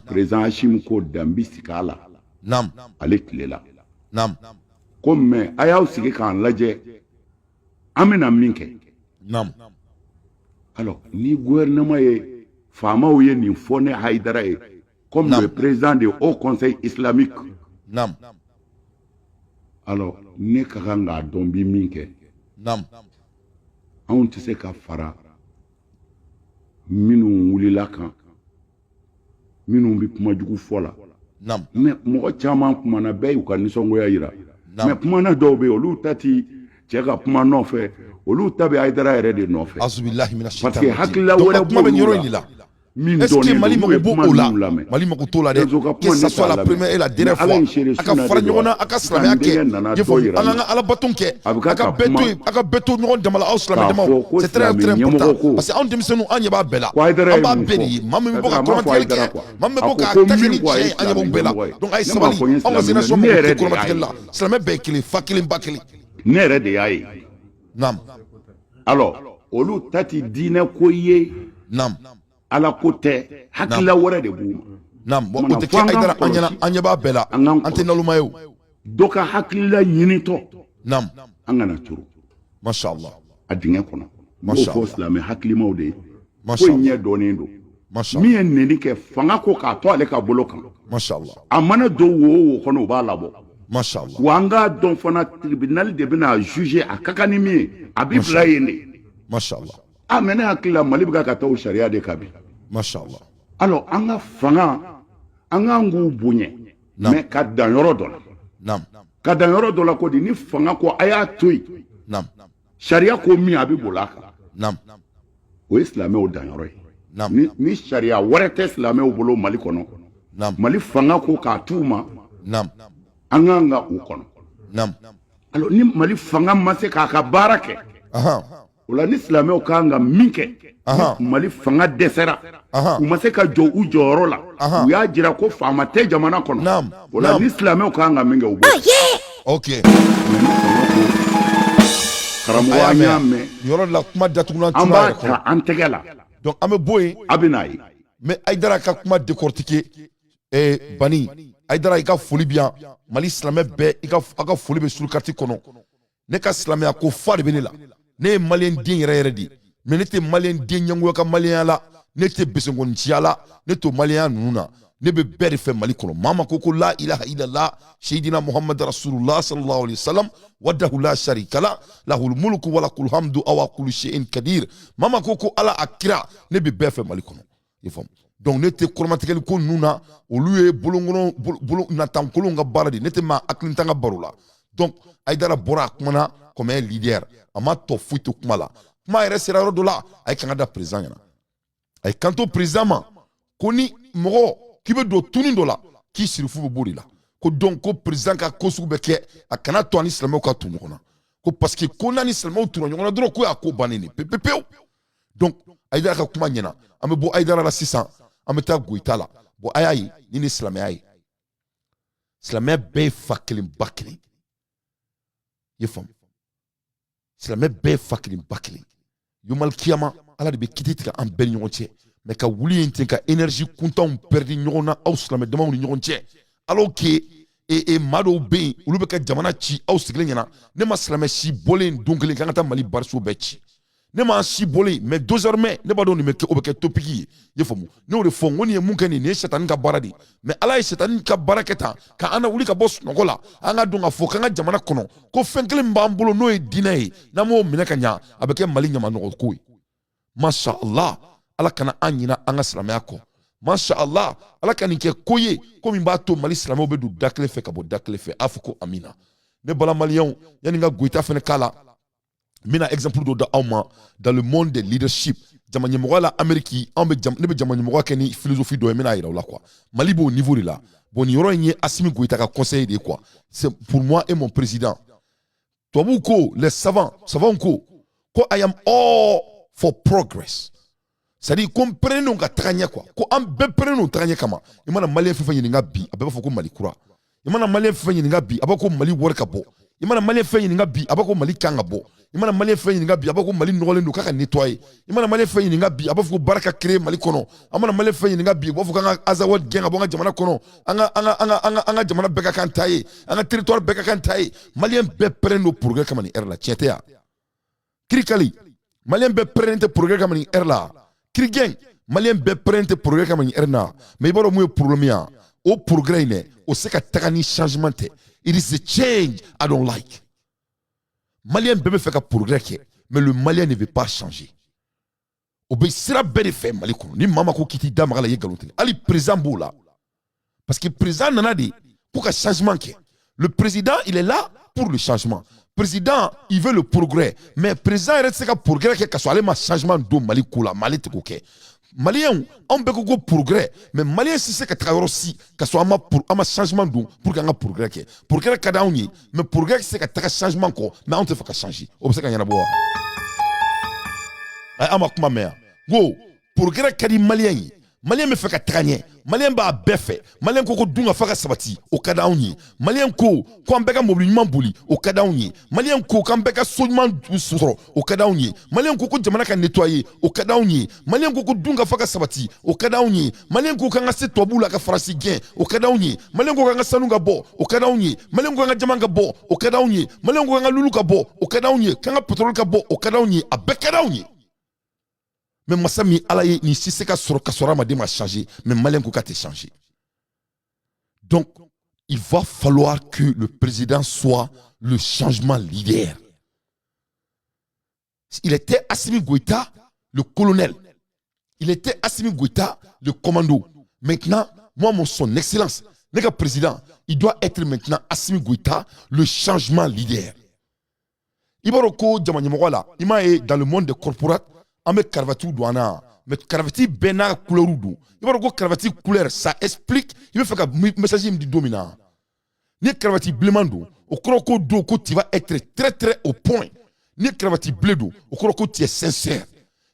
président Asimi ko dan bi sigi a la ale tile la. Ko mais a y'aw sigi k'an lajɛ, an bɛna min kɛ. Alors, ni gouvernement ye, faamaw ye nin fɔ ne Hayidara ye comme le président du Haut Conseil islamique, alors ne ka kan k'a dɔn bi min kɛ. Anw tɛ se ka fara minnu wulila kan, minnu bɛ kuma jugu fɔ la. Mais mɔgɔ caman kumana, bɛɛ y'u ka nisɔngoya yira. Mais kumana dɔw bɛ yen, olu ta ti cɛ ka kuma nɔfɛ, olu ta bɛ Hayidara yɛrɛ de nɔfɛ. Azubilahi mina Parce que hakilila wɛrɛ kuma bɛ nin b'olu yɔrɔ in de la la. min Est-ce que dɔnnen Mali don, n'u mago ye b'o kuma o la? minnu lamɛn. Mali mago t'o la dɛ. Réseau ka Que kuma ça ne soit t'a la lamɛn. première et la Mais dernière Ala fois, ye seere a ka sunna fara de don ɲɔgɔn na, wa. a ka Sisan silamɛya n denkɛ kɛ. nana I ye dɔ faamu, yira an n k'an na. ka alabato kɛ, A bɛ a ka ka ka bɛɛ kuma to yen, a ka bɛɛ to ɲɔgɔn dama la, aw silamɛ k'a damaw. fɔ ko C'est très silamɛ très important, ɲɛmɔgɔ ko parce que anw denmisɛnninw, an ɲɛ b'a bɛɛ la. ko Hayidara An ye b'a mun bɛɛ de fɔ. ye. Maa min bɛ bɔ C'est-à-dire ka a m'a fɔ kɔrɔmatigɛli kɛ, Hayidara quoi. maa min bɛ A bɔ ko k'a ko ta kɛ min ni ko a tiɲɛ ye ye, an ɲɛ b'o silamɛ bɛɛ la. ɲɛmɔgɔ ye. Donc a ye Ne m'a sabali, fɔ n ye anw ka silamɛ génération ɲɛmɔgɔ, ne mago tɛ yɛrɛ de y'a kɔrɔmatigɛli ye. la. Silamɛ bɛɛ ye kelen, fa kelen, ba kelen. Ne yɛrɛ de y'a ye. Alors, Olu ta ti diinɛ ko ye. Ala ko tɛ, hakilila wɛrɛ de b'u ma. Naam, bon, o tɛ kɛ. Ayidara, an ɲɛna, an ɲɛ b'a bɛɛ la, an tɛ naloma ye o. Dɔ ka hakilila ɲinitɔ, an kana turu. Masha Allah. A dingɛ kɔnɔ, n b'o fɔ silamɛ hakilimaw de ye. Ko in ɲɛ dɔnnen don. Min ye neni kɛ, fanga ko k'a to ale ka bolo kan. Masha Allah. A mana don wo o wo kɔnɔ, u b'a labɔ. Masha Allah. Wa an k'a dɔn fana, tribunal de bɛna juger a ka kan ni min ye, a bɛ bila yen de. Masha Allah. A mais ne hakili la, Mali bɛ ka taa o sariya de kan bi. Masha Allah. Alors, an ka fanga, an k'an k'u bonya, mais ka dan yɔrɔ dɔ la. Ka dan yɔrɔ dɔ la ko di? Ni fanga ko a y'a to yen, sariya ko min, a bɛ boli a kan. O ye silamɛw danyɔrɔ ye. Ni sariya wɛrɛ tɛ silamɛw bolo Mali kɔnɔ, Mali fanga ko k'a t'u ma, an k'an ka u kɔnɔ. Alors, ni Mali fanga ma se k'a ka baara kɛ, o la ni silamɛw kan ka min kɛ, Mali fanga dɛsɛra, u ma se ka jɔ u jɔyɔrɔ la, u y'a jira ko faama tɛ jamana kɔnɔ, o la ni silamɛw kan ka min kɛ, u b'o. Karamɔgɔ, an y'a mɛn. Yɔrɔ la, kuma datugulan. An b'a ta an tɛgɛ la. Donc an bɛ bɔ yen. A bɛ n'a ye. Mais Ayidara ka kuma décortiquer, Bani Ayidara, i ka foli bi yan. Mali silamɛ bɛɛ, i ka aw ka foli bɛ surukati kɔnɔ. Ne ka silamɛya ko fa de bɛ ne la. Ne ye maliyɛn den yɛrɛ yɛrɛ de ye, mais ne tɛ maliyɛn den ɲɛngoya ka maliyɛnya la, ne tɛ besenkɔniciya la, ne t'o maliyɛnya ninnu na. Ne bɛ bɛɛ de fɛ Mali kɔnɔ. Maa ma ko la ilaha illallah, seyidina Muhammad rasulullah sallallahu alaihi wasallam, wahdahu la sharika la, lahul mulku wa lakul hamdu awa kulli shay'in kadir. Maa ma ko Ala a kira, ne bɛ bɛɛ fɛ Mali kɔnɔ, i faamu? Donc ne tɛ kɔrɔmatigɛli ko ninnu na. Olu ye bolonkɔnɔ bolo natankolonw ka baara de. Ne tɛ maa hakilintan ka baro la. Donc Ayidara bɔra, a kumana comme un leader, a ma tɔ foyi to kuma la. Kuma yɛrɛ sera yɔrɔ dɔ la, a ye kanga da président ɲɛna. A ye kanto président ma ko ni mɔgɔ k'i bɛ don tuni dɔ la, k'i sirifu bɛ b'o de la. Ko donc ko président ka ko sugu bɛ kɛ, a kana to ani silamɛw ka tu ɲɔgɔn na, ko parce que ko n'a ni silamɛw tura ɲɔgɔn na dɔrɔn, ko y'a ko bannen de pewu pewu. Donc Ayidara ka kuma ɲɛna. An bɛ bɔ Ayidara la sisan, an bɛ taa Goyita la. Bon, a y'a ye, ni ni silamɛya ye, silamɛya bɛɛ ye fa kelen ba kelen, i ye faamu? Silamɛ bɛɛ ye fa kelen ba kelen. Yomal kiyama, Ala de bɛ kiti tigɛ an bɛɛ ni ɲɔgɔn cɛ. Mais ka wuli yen ten ka énergie kuntanw perdre ɲɔgɔn na, aw silamɛ damaw ni ɲɔgɔn cɛ, alors que maa dɔw bɛ yen, olu bɛ ka jamana ci aw sigilen ɲɛna. Ne ma silamɛ si bɔlen don kelen k'an ka taa Mali bariso bɛɛ ci. Ne ma si bɔlen. Mais désormais ne b'a dɔn nin bɛ kɛ, o bɛ kɛ topic ye, i ye faamu? Ne y'o de fɔ, n ko nin ye mun kɛ nin ye satani ka baara de ye. Mais Ala ye satani ka baara kɛ tan ka an wuli ka bɔ sunɔgɔ la. An ka dɔn k'a fɔ k'an ka jamana kɔnɔ, ko fɛn kelen min b'an bolo, n'o ye diinɛ ye, n'an m'o minɛ ka ɲa, a bɛ kɛ Mali ɲamanɔgɔ ko ye. Masha Allah, Ala kana an ɲina an ka silamɛya kɔ. Masha Allah, Ala ka nin kɛ ko ye, ko min b'a to Mali silamɛw bɛ don da kelen fɛ ka bɔ da kelen fɛ. A fɔ ko amina. Ne bala maliyɛnw, yanni n ka Goyita fɛnɛ k'a la, n bɛna exemple dɔ da aw ma dans le monde des leadership, jama ɲɛmɔgɔya la Amérique. Anw bɛ jam, ne bɛ jama ɲɛmɔgɔya kɛ ni philosophie dɔ ye, n bɛna yira aw la quoi. Mali b'o niveau de la. Bon, nin yɔrɔ in ye Assimi Goïta ka conseil de ye quoi. C'est pour moi et mon président. Tubabuw ko, les savants, savants ko I am all for progress, c'est à dire ko n pɛrɛnnen don ka taga ɲɛ quoi, ko an bɛɛ pɛrɛnnen don taga ɲɛ kama. I mana maliyɛn fɛn fɛn ɲininka bi, a bɛɛ b'a fɔ ko Mali kura. I mana maliyɛn fɛn fɛn ɲininka bi, a b'a fɔ ko Mali wari ka bɔ. I mana maliyɛn fɛn ɲininka bi, a b'a fɔ ko Mali kan ka bɔ. I mana maliyɛn fɛn ɲininka bi, a b'a fɔ ko Mali nɔgɔlen don, k'a ka nettoyer. I mana maliyɛn fɛn ɲininka bi, a b'a fɔ ko baara ka créer Mali kɔnɔ. An mana maliyɛn fɛn ɲininka bi, u b'a fɔ k'an ka Azawad gɛn ka bɔ an ka jamana kɔnɔ, an ka jamana bɛɛ ka kan ta ye, an ka territoire bɛɛ ka kan ta ye. Maliyɛn bɛɛ pɛrɛnnen don progrès kama nin heure la. Tiɲɛ tɛ yan kirikali? Maliyɛn bɛɛ pɛrɛnnen tɛ progrès kama nin heure la? Kirigɛn, maliyɛn bɛɛ pɛrɛnnen tɛ progrès kama nin heure na? Mais i b'a dɔn mun ye problème ye? O progrès in dɛ, o se ka taga ni changement tɛ. It is a change I don't like. Maliyɛn bɛɛ bɛ fɛ ka progrès kɛ, mais le Malien ne veut pas changer. O bɛ sira bɛɛ de fɛ Mali kɔnɔ. Ni maa ma ko k'i t'i da maga la, i ye nkalon tigɛ. Hali président b'o la, parce que président nana de pour ka changement kɛ. Le président, il est là pour le changement. Président, il veut le progrès, mais président yɛrɛ tɛ se ka progrès kɛ ka sɔrɔ ale ma changement don Mali ko la. Mali tɛ k'o kɛ. Maliyɛnw, anw bɛɛ ko progrès, mais maliyɛn si se ka taga yɔrɔ si ka sɔrɔ an ma changement don pour que an ka progrès kɛ. Progrès ka di anw ye, mais progrès tɛ se ka taga changement kɔ. Mais anw tɛ fɛ ka changer. O bɛ se ka ɲɛnabɔ wa? Ayi, an ma kuma mɛn yan. N ko progrès ka di maliyɛn ye. Maliyɛn bɛ fɛ ka taga ɲɛ, maliyɛn b'a bɛɛ fɛ. Maliyɛn ko ko dun ka fa ka sabati, o ka d'anw ye. Maliyɛn ko ko an bɛɛ ka mobili ɲuman boli, o ka d'anw ye. Maliyɛn ko k'an bɛɛ ka so ɲuman sɔrɔ, o ka d'anw ye. Maliyɛn ko ko jamana ka nettoyer, o ka d'anw ye. Maliyɛn ko ko dun ka fa ka sabati, o ka d'anw ye. Maliyɛn ko k'an ka se tubabuw la ka Faransi gɛn, o ka d'anw ye. Maliyɛn ko k'an ka sanu ka bɔ, o ka d'anw ye. Maliyɛn ko k'an ka jaman ka bɔ, o ka d'anw ye. Maliyɛn ko k'an ka lulu ka bɔ, o ka d'anw ye. K'an ka pétrole ka bɔ, o ka d'anw ye. A bɛɛ ka d'anw ye. Mais masa min Ala ye, nin si se ka sɔrɔ ka sɔrɔ hadamaden ma changer. Mais maliyɛn ko k'a tɛ changer. Donc il va falloir que le président soit le changement leader. Il était Assimi Goïta, le colonel. Il était Assimi Goïta, le commando. Maintenant, moi, mon son excellence, le président, il doit être maintenant Assimi Goïta, le changement leader. I b'a dɔn ko jama ɲɛmɔgɔ la, i m'a ye, dans le monde des corporates, an bɛ karavatiw don an na, mais karavati bɛɛ n'a couleur don. I b'a dɔn ko karavati couleur, ça explique i bɛ fɛ ka message min di don min na. Ni karavati bilenman don, o kɔrɔ ko don ko tu vas être très très au point. Ni karavati bleu don, o kɔrɔ ko tu es sincère.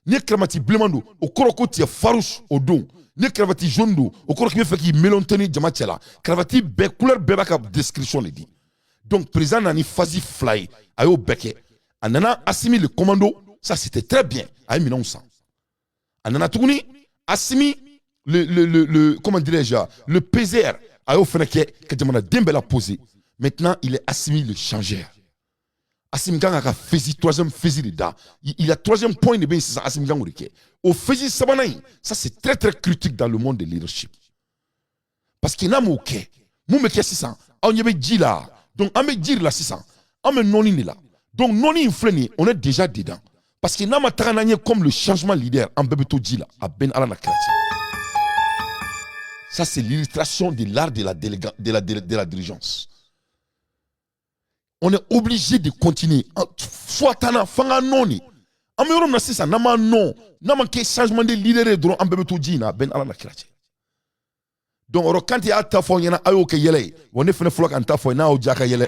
Ni karavati bilenman don, o kɔrɔ ko tu es farouche o don. Ni karavati jaune don, o kɔrɔ k'i bɛ fɛ k'i melonter jama cɛ la. Karavati bɛɛ, couleur bɛɛ b'a ka description de di. Donc président nana ni phase fila ye, a y'o bɛɛ kɛ. A nana Assimi le commando, ça c'était très bien, a ye minɛnw san. A nana tuguni Assimi le, comment dirais-je, le PZR, a y'o fana kɛ ka jamanaden bɛɛ la poser. Maintenant, il est Assimi le changeur. Assimi kan ka phase, troisième phase de da. Il a troisième point de bɛ yen sisan, Assimi kan k'o de kɛ. O phase sabanan in, ça c'est très très critique dans le monde de leadership. Parce que n'a m'o kɛ, mun bɛ kɛ sisan? Aw ɲɛ bɛ ji la. Donc an bɛ ji de la sisan. An bɛ nɔɔni de la. Donc nɔɔni in filɛ nin ye, on est déjà dedans. Parce que n'a ma taga n'an ye comme le changement leader, an bɛɛ bɛ to ji la. A bɛɛ ni Ala na kira cɛ. Ça, c'est l'illustration de l'art de la dirigeance. On est obligé de continuer. Soit t'an na, f'an ka nɔ de. An bɛ yɔrɔ min na sisan, n'an ma nɔ, n'a ma kɛ changement de leader ye dɔrɔn, an bɛɛ bɛ to ji in na, a bɛɛ ni Ala na kira cɛ. Donc o Kante y'a ta fɔ aw ɲɛna, a y'o kɛ yɛlɛ ye. Wa ne fana fɔlɔ ka n ta fɔ, n'a y'aw diya ka yɛlɛ.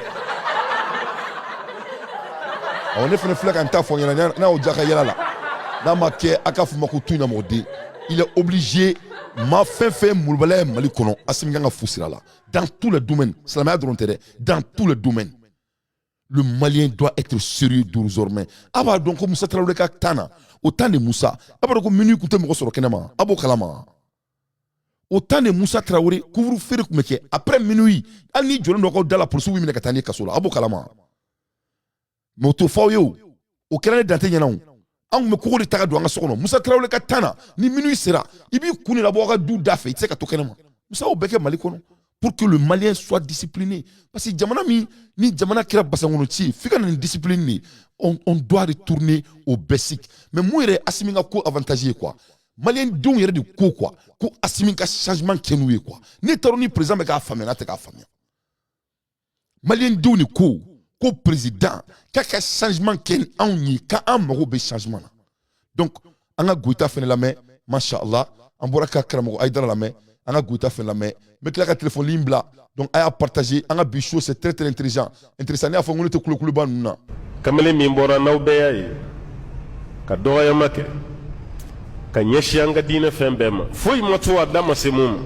Awɔ, ne fana filɛ ka n ta fɔ ɲɛna, n'a y'aw diya ka yɛlɛ la. N'a ma kɛ, a k'a fɔ ma ko tu in na mɔgɔ. Il est obligé, maa fɛn fɛn molobaliya ye Mali kɔnɔ, Assimi kan ka fu sira la. Dans tous les domaines, silamɛya dɔrɔn tɛ dɛ, dans tous les domaines. Le Malien doit être sérieux désormais. A b'a dɔn ko Musa Tarawele ka temps na, au temps de Musa, a b'a dɔn ko minuit tun tɛ mɔgɔ sɔrɔ kɛnɛma, a b'o kalama. Au temps de Musa Tarawele, couvre-feu de tun bɛ kɛ après minuit, hali n'i jɔlen dɔ k'aw da la, polisiw b'i minɛ ka taa n'i ye kaso la, a b'o kalama. Mais o t'o fɔ aw ye o, o kɛra ne dante ɲɛna o. An tun bɛ kogo de ta ka don an ka so kɔnɔ. Musa Tarawele ka temps na, ni minuit sera, i b'i kun de labɔ aw ka du da fɛ, i tɛ se ka to kɛnɛma. Musa y'o bɛɛ kɛ Mali kɔnɔ pour que le Malien soit discipliné. Parce que jamana min ni jamana kɛra basankɔnɔ ci, f'i ka na ni discipline de. On doit retourner au basic. Mais mun yɛrɛ Assimi ka ko avantage ye quoi? Malien denw yɛrɛ de ko quoi, ko Assimi ka changement kɛ n'u ye quoi. Ne taara ni président bɛ k'a faamuya, n'a tɛ k'a faamuya. Malien denw de ko ko président k'a ka changement kɛ ni anw ye, k'an mago bɛ changement na. Donc an ka Goïta fɛnɛ lamɛn, masha Allah. An bɔra ka karamɔgɔ Hayidara lamɛn, an ka Goïta fɛnɛ lamɛn. N bɛ tila ka téléphone ligne bila. Donc a y'a partager. An ka bi show, c'est très très intelligent, intéressant. Ne y'a fɔ n ko ne tɛ kulokuluba ninnu na. Kamalen min bɔra, n'aw bɛɛ y'a ye ka dɔgɔyama kɛ ka ɲɛsin an ka diinɛ fɛn bɛɛ ma, foyi ma to a da ma se mun ma.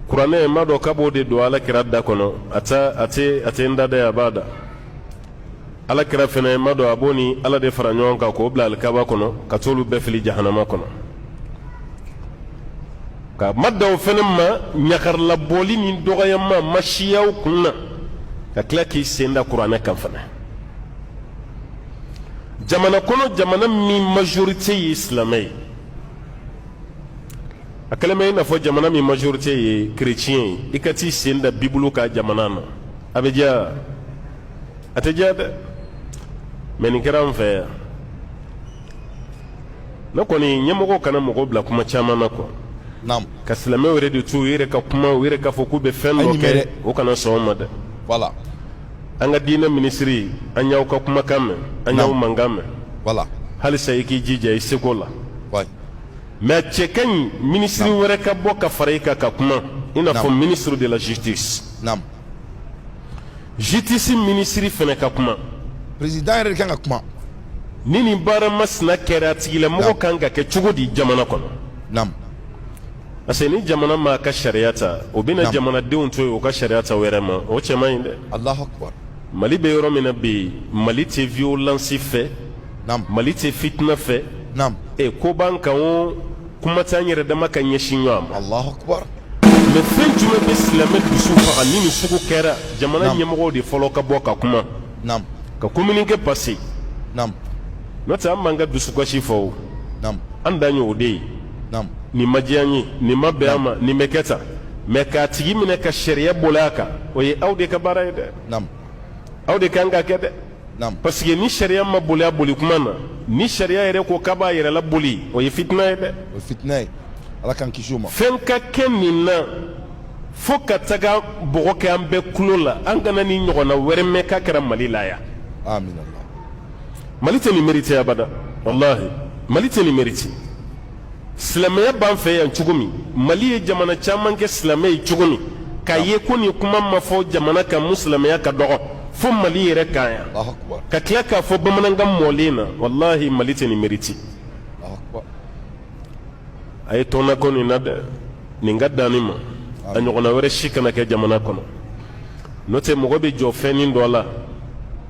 Kuranɛ ma dɔn k'a b'o de don Ala kira da kɔnɔ, a tɛ a tɛ a tɛ n da dɛ, a b'a da Ala kira fɛnɛ ma dɔn, a b'o ni Ala de fara ɲɔgɔn kan k'o bila alikaba kɔnɔ ka t'olu bɛɛ fili jahanama kɔnɔ. Ka ma da o fɛnɛ ma, ɲakarilabɔli ni dɔgɔyama ma siyaw kun na ka tila k'i sen da kuranɛ kan fana. Jamana kɔnɔ, jamana min majorité ye silamɛ ye, a kɛlen bɛ i n'a fɔ jamana min majorité ye chrétien ye, i ka t'i sen da Bibulu ka jamana na, a bɛ diya? A tɛ diya dɛ. Mais nin kɛra an fɛ yan. Ne kɔni, ɲɛmɔgɔw kana mɔgɔw bila kuma caman na quoi. Ka silamɛw yɛrɛ de to u yɛrɛ ka kuma, u yɛrɛ k'a fɔ k'u bɛ fɛn dɔ kɛ, o kana sɔn o ma dɛ. Voilà. An ka diinɛ minisiri, an y'aw ka kumakan mɛn, an y'aw mankan mɛn. Voilà. Halisa i k'i jija i seko la. Mais cɛ ka ɲi, minisiri wɛrɛ ka bɔ ka fara i kan ka kuma, i n'a fɔ ministre de la justice. Justice minisiri fɛnɛ ka kuma. Président yɛrɛ de kan ka kuma. Ni nin baara masina kɛra, a tigilamɔgɔ kan ka kɛ cogo di jamana kɔnɔ? Naam. Parce que ni jamana m'a ka sariya ta, o bɛna jamanadenw to yen u ka sariya ta u yɛrɛ ma, o cɛ man ɲi dɛ. Allahu akbar. Mali bɛ yɔrɔ min na bi, Mali tɛ violence fɛ. Naam. Mali tɛ fitina fɛ. Naam. E ko b'an kan o, kuma t'an yɛrɛ dama ka ɲɛsin ɲɔgɔn ma. Allahu akbar. Mais fɛn jumɛn bɛ silamɛ dusu faga ni nin sugu kɛra? Jamana ɲɛmɔgɔw de fɔlɔ ka bɔ ka kuma. Naam. Ka communiqué passer. Naam. N'o tɛ, an b'an ka dusukasi fɔ o. Naam. An dan y'o de ye. Naam. Nin ma diya an ye, nin ma bɛn an ma, nin bɛ kɛ tan. Mais k'a tigi minɛ ka sariya boli a kan, o ye aw de ka baara ye dɛ. Naam. Aw de kan ka kɛ dɛ. Naam. Parce que ni sariya ma boli a boli kuma na, ni sariya yɛrɛ ko k'a b'a yɛrɛ laboli, o ye fitina ye dɛ. O ye fitina ye, Ala k'an kisi o ma. Fɛn ka kɛ nin na fo ka taga bɔgɔ kɛ an bɛɛ tulo la, an kana ni ɲɔgɔnna wɛrɛ mɛn k'a kɛra Mali la yan. Amin Allah. Mali tɛ nin mérité abada, walahi Mali tɛ nin mérité. Silamɛya b'an fɛ yan cogo min, Mali ye jamana caman kɛ silamɛ ye cogo min, k'a ye ko nin kuma ma fɔ jamana kan mun silamɛya ka dɔgɔ fo Mali yɛrɛ kan yan, ka tila k'a fɔ bamanankan mɔlen na, walahi Mali tɛ nin mérité. A ye tɔnna ko nin na dɛ, nin ka dan nin ma, a ɲɔgɔnna wɛrɛ si kana kɛ jamana kɔnɔ. N'o tɛ, mɔgɔ bɛ jɔ fɛnnin dɔ la,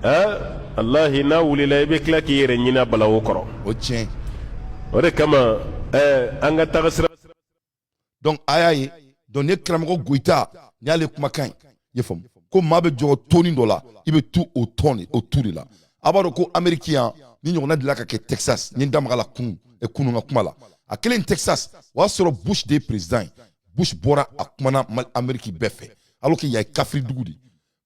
aa walahi, n'a wulila, i bɛ tila k'i yɛrɛ ɲini a balawu kɔrɔ. O tiɲɛ. O de kama an ka taga sira. Donc a y'a ye, donc ne karamɔgɔ Goyita, nin y'ale kumakan ye, i ye faamu ko maa bɛ jɔ tɔni dɔ la, i bɛ tu o tɔn o tu de la. A b'a dɔn ko Amérique yan, ni ɲɔgɔnna delila ka kɛ Texas. N ye n da maga la kunun, kunun ka kuma la, a kelen Texas, o y'a sɔrɔ Bush de ye président ye. Bush bɔra, a kumana Amérique bɛɛ fɛ, alors que yan ye kafiri dugu de.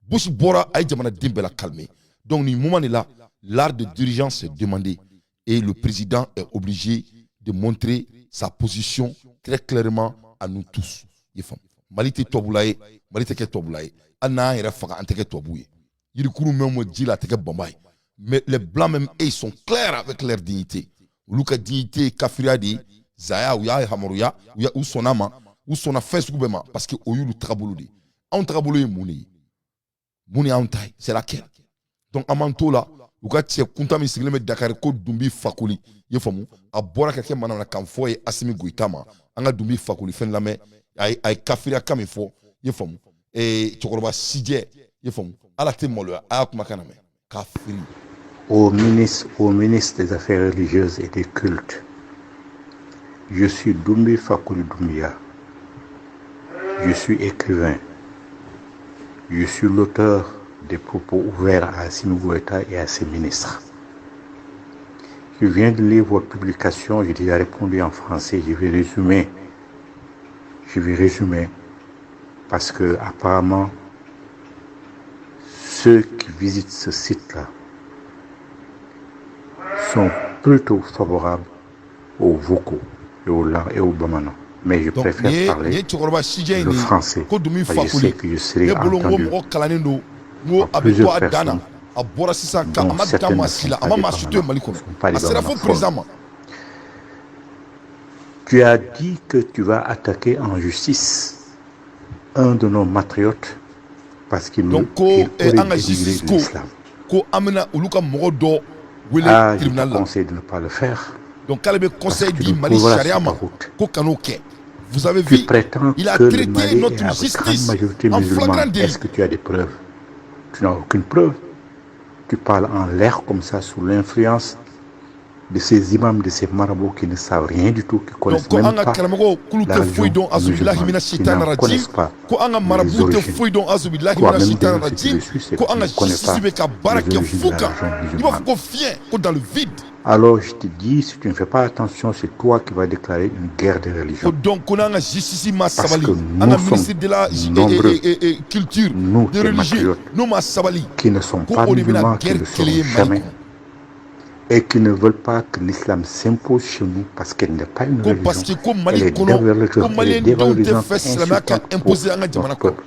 Bush bɔra, a ye jamanaden bɛɛ la calmer. Donc nin moment de la, l'art de dirigeance est demandé et le président est obligé de montrer sa position très clairement à nous tous. I faamu, Mali tɛ tubabula ye, Mali tɛ kɛ tubabula ye. Hali n'an yɛrɛ faga, an tɛ kɛ tubabu ye. Yirikuru mɛn mɔ ji la, a tɛ kɛ banba ye. Mais les Blancs même, ils sont clairs avec leur dignité. Olu ka dignité ye kafiriya de ye, zaya. U y'a hamaruya, u sɔnna ma, u sɔnna fɛn sugu bɛɛ ma, parce que o y'olu tagabolo de ye. Anw tagabolo ye mun de ye? Mun de y'anw ta ye? C'est laquelle? Donc an b'an t'o la. U ka cɛ kuntan min sigilen bɛ Dakar ko Dunbi Fakoli, i ye faamu, a bɔra ka kɛ manamanakan fɔ ye Asimi Goyita ma. An ka Dunbi Fakoli fɛn lamɛn, a ye kafiriya kan min fɔ, i ye faamu, cɛkɔrɔba sijɛ, i ye faamu, ala tɛ maloya, a y'a kumakan lamɛn kafiri. Au ministre des Affaires religieuses et des cultes, je suis Doumbi Fakoly Doumbia. Je suis écrivain. Je suis l'auteur des propos ouverts à Assimi Goïta et à ses ministres. Je viens de lire votre publication, j'ai déjà répondu en français, je vais résumer. Je vais résumer parce que apparemment, ceux qui visitent ce site-là sont plutôt favorables aux vocaux et aux bamanan. Mais je Donc, préfère parler le français. Parce que je sais que je serai entendu par plusieurs personnes, a bɔra sisan ka a dont ma dan certaines maa ne si sont la, a pas ma des maa si to yen bamanans, Mali ne kɔnɔ, sont pas des a sera fo bamanans. président ma. Tu as dit que tu vas attaquer en justice un de nos patriotes parce qu'il Donc ko il aurait an ka dénigré justice ko l'islam. ko an bɛna olu ka mɔgɔ dɔ wele Ah, je te tribunal la. conseille de ne pas le faire. Donc k'ale bɛ Parce conseil que tu di nous Mali trouveras sariya sur ta ma route. ko kan'o kɛ. Vous avez Tu vu, prétends il a que le traité Mali est notre à grande justice majorité en flagrant musulmane. délit. Est-ce que tu as des preuves? Tu n'as aucune preuve. Tu parles en l'air comme ça, sous l'influence de ces imams, de ces marabouts qui ne savent rien du tout, qui Donc connaissent ko an même ka pas karamɔgɔw k'olu la tɛ foyi religion dɔn, azubilahi musulmane, mina qui shaitan n'en rajim, connaissent pas ko an ka les marabu tɛ origines. foyi dɔn, azubilahi mina Toi-même, shaitan d'ailleurs, si tu rajim, le suis, c'est ko que an tu ka ne connais justice pas bɛ ka baara les kɛ origines fu de la kan, religion i b'a fɔ musulmane. ko fiɲɛ, ko dans le vide. Alors je te dis, si tu ne fais pas attention, c'est toi qui vas déclarer une guerre des Ko religions. donc ko n'an ka justice ma Parce sabali, que an nous ka sommes ministre de la nombreux, culture nous, de tes religieux patriotes, n'o ma sabali, qui ne sont ko pas o de bɛna musulmans, qui guerre ne créer seront Mali jamais, kɔnɔ. Et qui ne veulent pas que l'islam s'impose chez nous parce qu'elle n'est pas une Ko parce religion. que ko Elle Mali est kɔnɔ, ko dévalorisante, elle est maliyɛndenw tɛ dévalorisante, fɛ silamɛya ka insultante pour imposer an ka jamana notre kɔnɔ. peuple.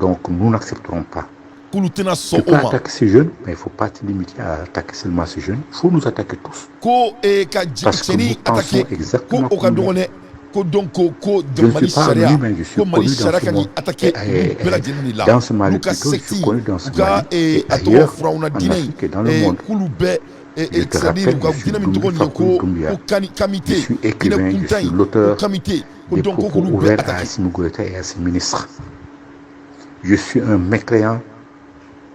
Donc nous n'accepterons pas. K'olu tɛna Tu sɔn peux o ma. attaquer ces jeunes, mais il ne faut pas te limiter à attaquer seulement ces jeunes. Il faut nous attaquer tous. Ko ka Parce que nous cɛnin pensons attaquer, ko exactement o ka comme lui. dɔgɔn dɛ, ko donc ko Je ne Mali suis pas sariya, anonyme, hein, je suis ko Mali connu dans sariya ce kan k'i monde. attaquer olu bɛɛ lajɛlen de la, Dans ce Mali olu ka plutôt, je suis secte, connu dans u ce ka Mali et a tɔgɔ ailleurs, furawuna en diinɛ in, Afrique et dans le monde. k'olu bɛɛ Je te c'est-à-dire rappelle, u ka je suis diinɛ min Doumbia tɔgɔ nin ye Fakoli ko Doumbia. ko kani Je kamite suis diinɛ écrivain, je kuntan suis in ko l'auteur kamite ko des donc ko propos k'olu bɛɛ ouverts à attaquer. Assimi Goïta et à ses ministres. Je suis un mécréant,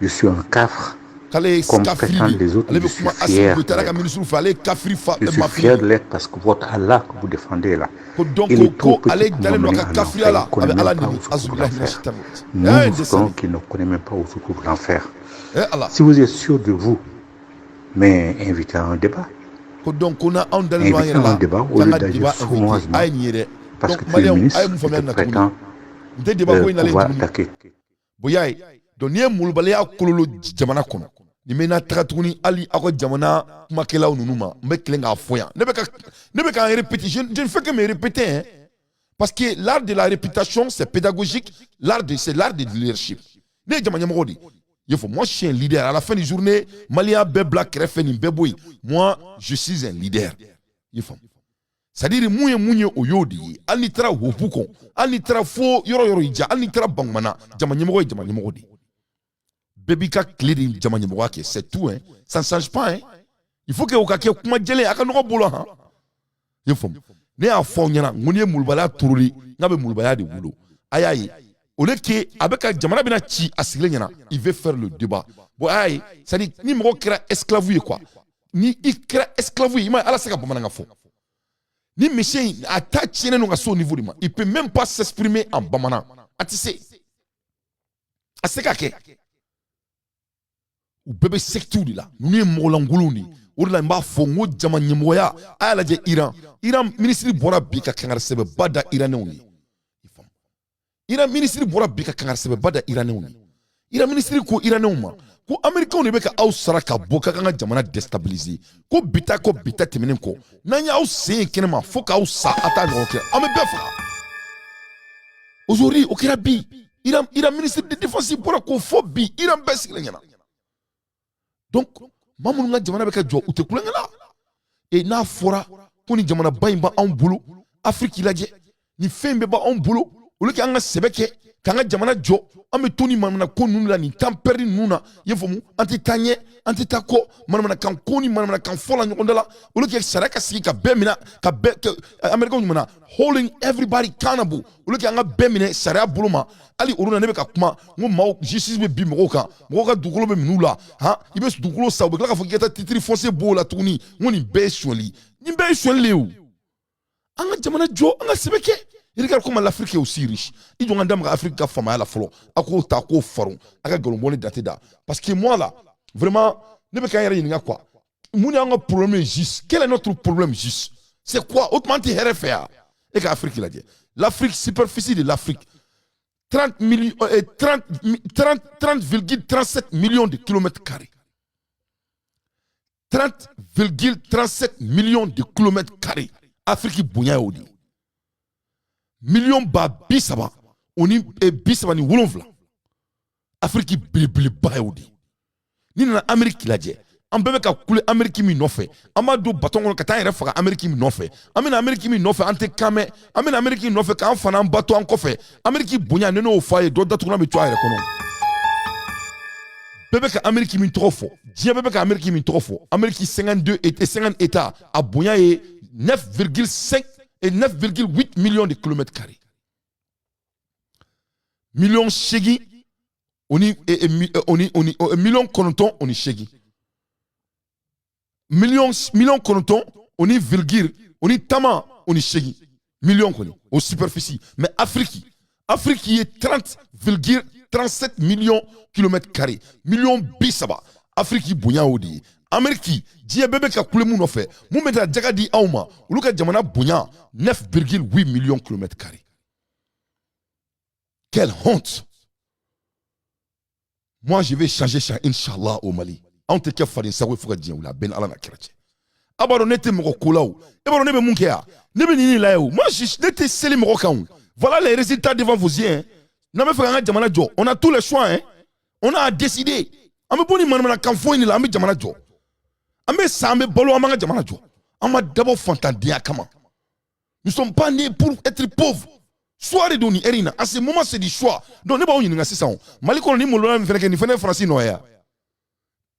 je suis un cafre, K'ale ye comme kafiri prétendent de les autres, ale je bɛ suis kuma Assimi fier Goïta de n'a ka l'être. ministre fɛ, ale ye kafiri fa Je suis mafiri fier de de l'être parce que votre Allah que vous défendez là, ko donc il est trop ko petit ale pour dalen don a m'emmener ka en enfer. kafiriya Il la ne a connaît bɛ Ala même pas neni où se trouve azubilahi mina l'enfer. shaitani rajim. Nous, Eh nous dɛsɛli savons qu'il ne connaît même pas où se trouve l'enfer. Eh Ala. Si vous êtes sûr de vous, mais invitez à un débat. Ko donc ko na anw dalen don an Invitez yɛrɛ à un la débat au k'an lieu ka d'agir débat invité sournoisement a ye nin ye dɛ. Parce Donc que tu es maliyɛnw a ye ministre mun et faamuya te nin na tuguni prétends n tɛ débat ko in nalen pouvoir tuguni. Attaquer. Bon, y'a ye, donc n'i ye molobaliya kololo jamana kɔnɔ nin bɛ na taga tuguni hali aw ka jamana kumakɛlaw ninnu ma n bɛ tilen k'a fɔ yan ne bɛ ka répéter, je ne fais que me répéter, hein, parce que l'art de la répétition, c'est pédagogique, l'art de c'est l'art de leadership. Ne ye jama ɲɛmɔgɔ de ye, i fɔ moi, je suis un leader. À la fin du journée, malien bɛɛ bila kɛrɛfɛ nin bɛɛ bɔ yen, moi, je suis un leader, i faamu. C'est-à-dire mun ye o y'o de ye. Hali n'i taara hopu kɔn, hali n'i taara fo yɔrɔ yɔrɔ i ja, hali n'i taara Bankumana, jama ɲɛmɔgɔ ye jama ɲɛmɔgɔ de ye. Bɛɛ b'i ka tile de jama ɲɛmɔgɔya kɛ, c'est tout, hein. Ça ne change pas, hein. Il faut que o ka kɛ kuma jɛlen a ka nɔgɔ bolo han, i ye faamu. Ne y'a fɔ aw ɲɛna n ko n'i ye molobaliya turuli n k'a bɛ molobaliya de wolo. A y'a ye au lieu que a bɛ ka jamana bɛna ci a sigilen ɲɛna, il veut faire le débat. Bon, a y'a ye, c'est à dire ni mɔgɔ kɛra esclave ye quoi, ni i kɛra esclave ye, i ma ye ala se ka bamanankan fɔ ni monsieur in a ta tiɲɛnen don ka se o niveau de ma, il peut même pas s'exprimer en bamanan. A tɛ se, a tɛ se ka kɛ. U bɛɛ bɛ secte de la. Ninnu ye mɔgɔlankolonw de ye. O de la n b'a fɔ n ko jama ɲɛmɔgɔya a y'a lajɛ Iran. Iran minisiri bɔra bi ka kangari sɛbɛnba da Iranɛnw ye. Iran minisiri bɔra bi ka kangari sɛbɛnba da Iranɛnw ye. Iran minisiri ko Iranɛnw ma ko Américains de bɛ ka aw sara ka bɔ ka kan ka jamana déstabiliser, ko bi ta kɔ bi ta tɛmɛnen kɔ n'an y'aw sen ye kɛnɛma fo k'aw sa a t'a ɲɔgɔn kɛ an bɛ bɛɛ faga. Aujourd'hui o kɛra bi. Iran ministre de défense bɔra k'o fɔ bi Iran bɛɛ sigilen ɲɛna. Donc maa minnu ka jamana bɛ ka jɔ u tɛ kulonkɛ la e n'a fɔra ko nin jamanaba in b'anw bolo. Afiriki lajɛ nin fɛn bɛɛ b'anw bolo olu k'an ka sɛbɛ kɛ k'an ka jamana jɔ an bɛ to ni manamana ko ninnu la nin temps perdu ninnu na, i ye faamu, an tɛ taa ɲɛ an tɛ taa kɔ manamanakan ko ni manamanakan fɔ la ɲɔgɔn da la olu kɛ sariya ka sigi ka bɛɛ minɛ ka bɛɛ Américains ɲuman holding everybody accountable olu kɛ an ka bɛɛ minɛ sariya bolo ma. Hali olu na ne bɛ ka kuma n ko maaw justice bɛ bin mɔgɔw kan, mɔgɔw ka dugukolo bɛ minɛ u la han, i bɛ dugukolo san u bɛ tila k'a fɔ k'i ka taa titre foncier b'o la tuguni. N ko nin bɛɛ ye sonyali, nin bɛɛ ye sonyali de ye o. An ka jamana jɔ an ka sɛbɛ kɛ. Regarde comment l'Afrique est aussi riche. I jɔ n ka da maga Afrique ka faamaya la fɔlɔ. A k'o ta k'o faron a ka nkalon bɔ ni date da. Parce que moi là, vraiment, ne bɛ k'an yɛrɛ ɲininka quoi. Mun y'an ka problème ye juste? Quel est notre problème juste? C'est quoi? O tuma an tɛ hɛrɛ fɛ yan. E ka Afrique lajɛ. L'Afrique, superficie de l'Afrique, 30 millions, 30, 30, 30,37 millions de kilomètres carrés. 30,37 millions de kilomètres carrés. Afrique bonya y'o de ye. Miliyɔn 30 o ni 37, Afiriki belebeleba y'o de ye. N'i nana Ameriki lajɛ, an bɛɛ bɛ ka kule Ameriki min nɔfɛ, an b'a don baton kɔnɔ ka taa an yɛrɛ faga Ameriki min nɔfɛ, an bɛna Ameriki min nɔfɛ an tɛ kan mɛn, an bɛna Ameriki min nɔfɛ k'an fa n'an ba to an kɔfɛ. Ameriki bonya ni ne y'o fɔ a ye dɔ datugulan bɛ to a yɛrɛ kɔnɔ. Bɛɛ bɛ ka Ameriki min tɔgɔ fɔ, diɲɛ bɛɛ bɛ ka Ameriki min tɔgɔ fɔ, Ameriki 52 et 50 états, a bonya ye 9,5 et 9,8 millions de kilomètres carrés. Miliyɔn 8 o ni o ni 9.8 miliyɔn, 9.8 o ni virgule o ni tama o ni 8 miliyɔn kɔni o superficie. Mais Afrique ye 30,37 millions kilomètres carrés, miliyɔn 30. Afrique bonya o de ye. Amérique, diɲɛ bɛɛ bɛ ka kule mun nɔfɛ, mun bɛ taa jaga di anw ma, olu ka jamana bonya 9,8 millions kilomètres carrés. Quelle honte! Moi, je vais changer ça, Inch'Allah, au Mali. Anw tɛ kɛ faden sago ye fo ka diɲɛ wuli a bɛɛ ni Ala n'a kira cɛ. A b'a dɔn ne tɛ mɔgɔ ko la o. E b'a dɔn ne bɛ mun kɛ yan? Ne bɛ nin de lajɛ o. Moi, ne tɛ seli mɔgɔ kan o. Voilà les résultats devant vos yeux, hein. N'an bɛ fɛ k'an ka jamana jɔ, on a tous les choix, hein. On a décidé. An bɛ bɔ nin manamanakan fɔ in de la, an bɛ jamana jɔ. An bɛ sa, an bɛ balo, an b'an ka jamana jɔ. An ma dabɔ fantandenya kama. Nous sommes pas nés pour être pauvres. Choix de don nin heure in na. À ce moment, c'est du choix. Donc ne b'aw ɲininka sisan o. Mali kɔnɔ ni maloya min fɛnɛ kɛ, nin fɛnɛ ye Faransi nɔ ye wa?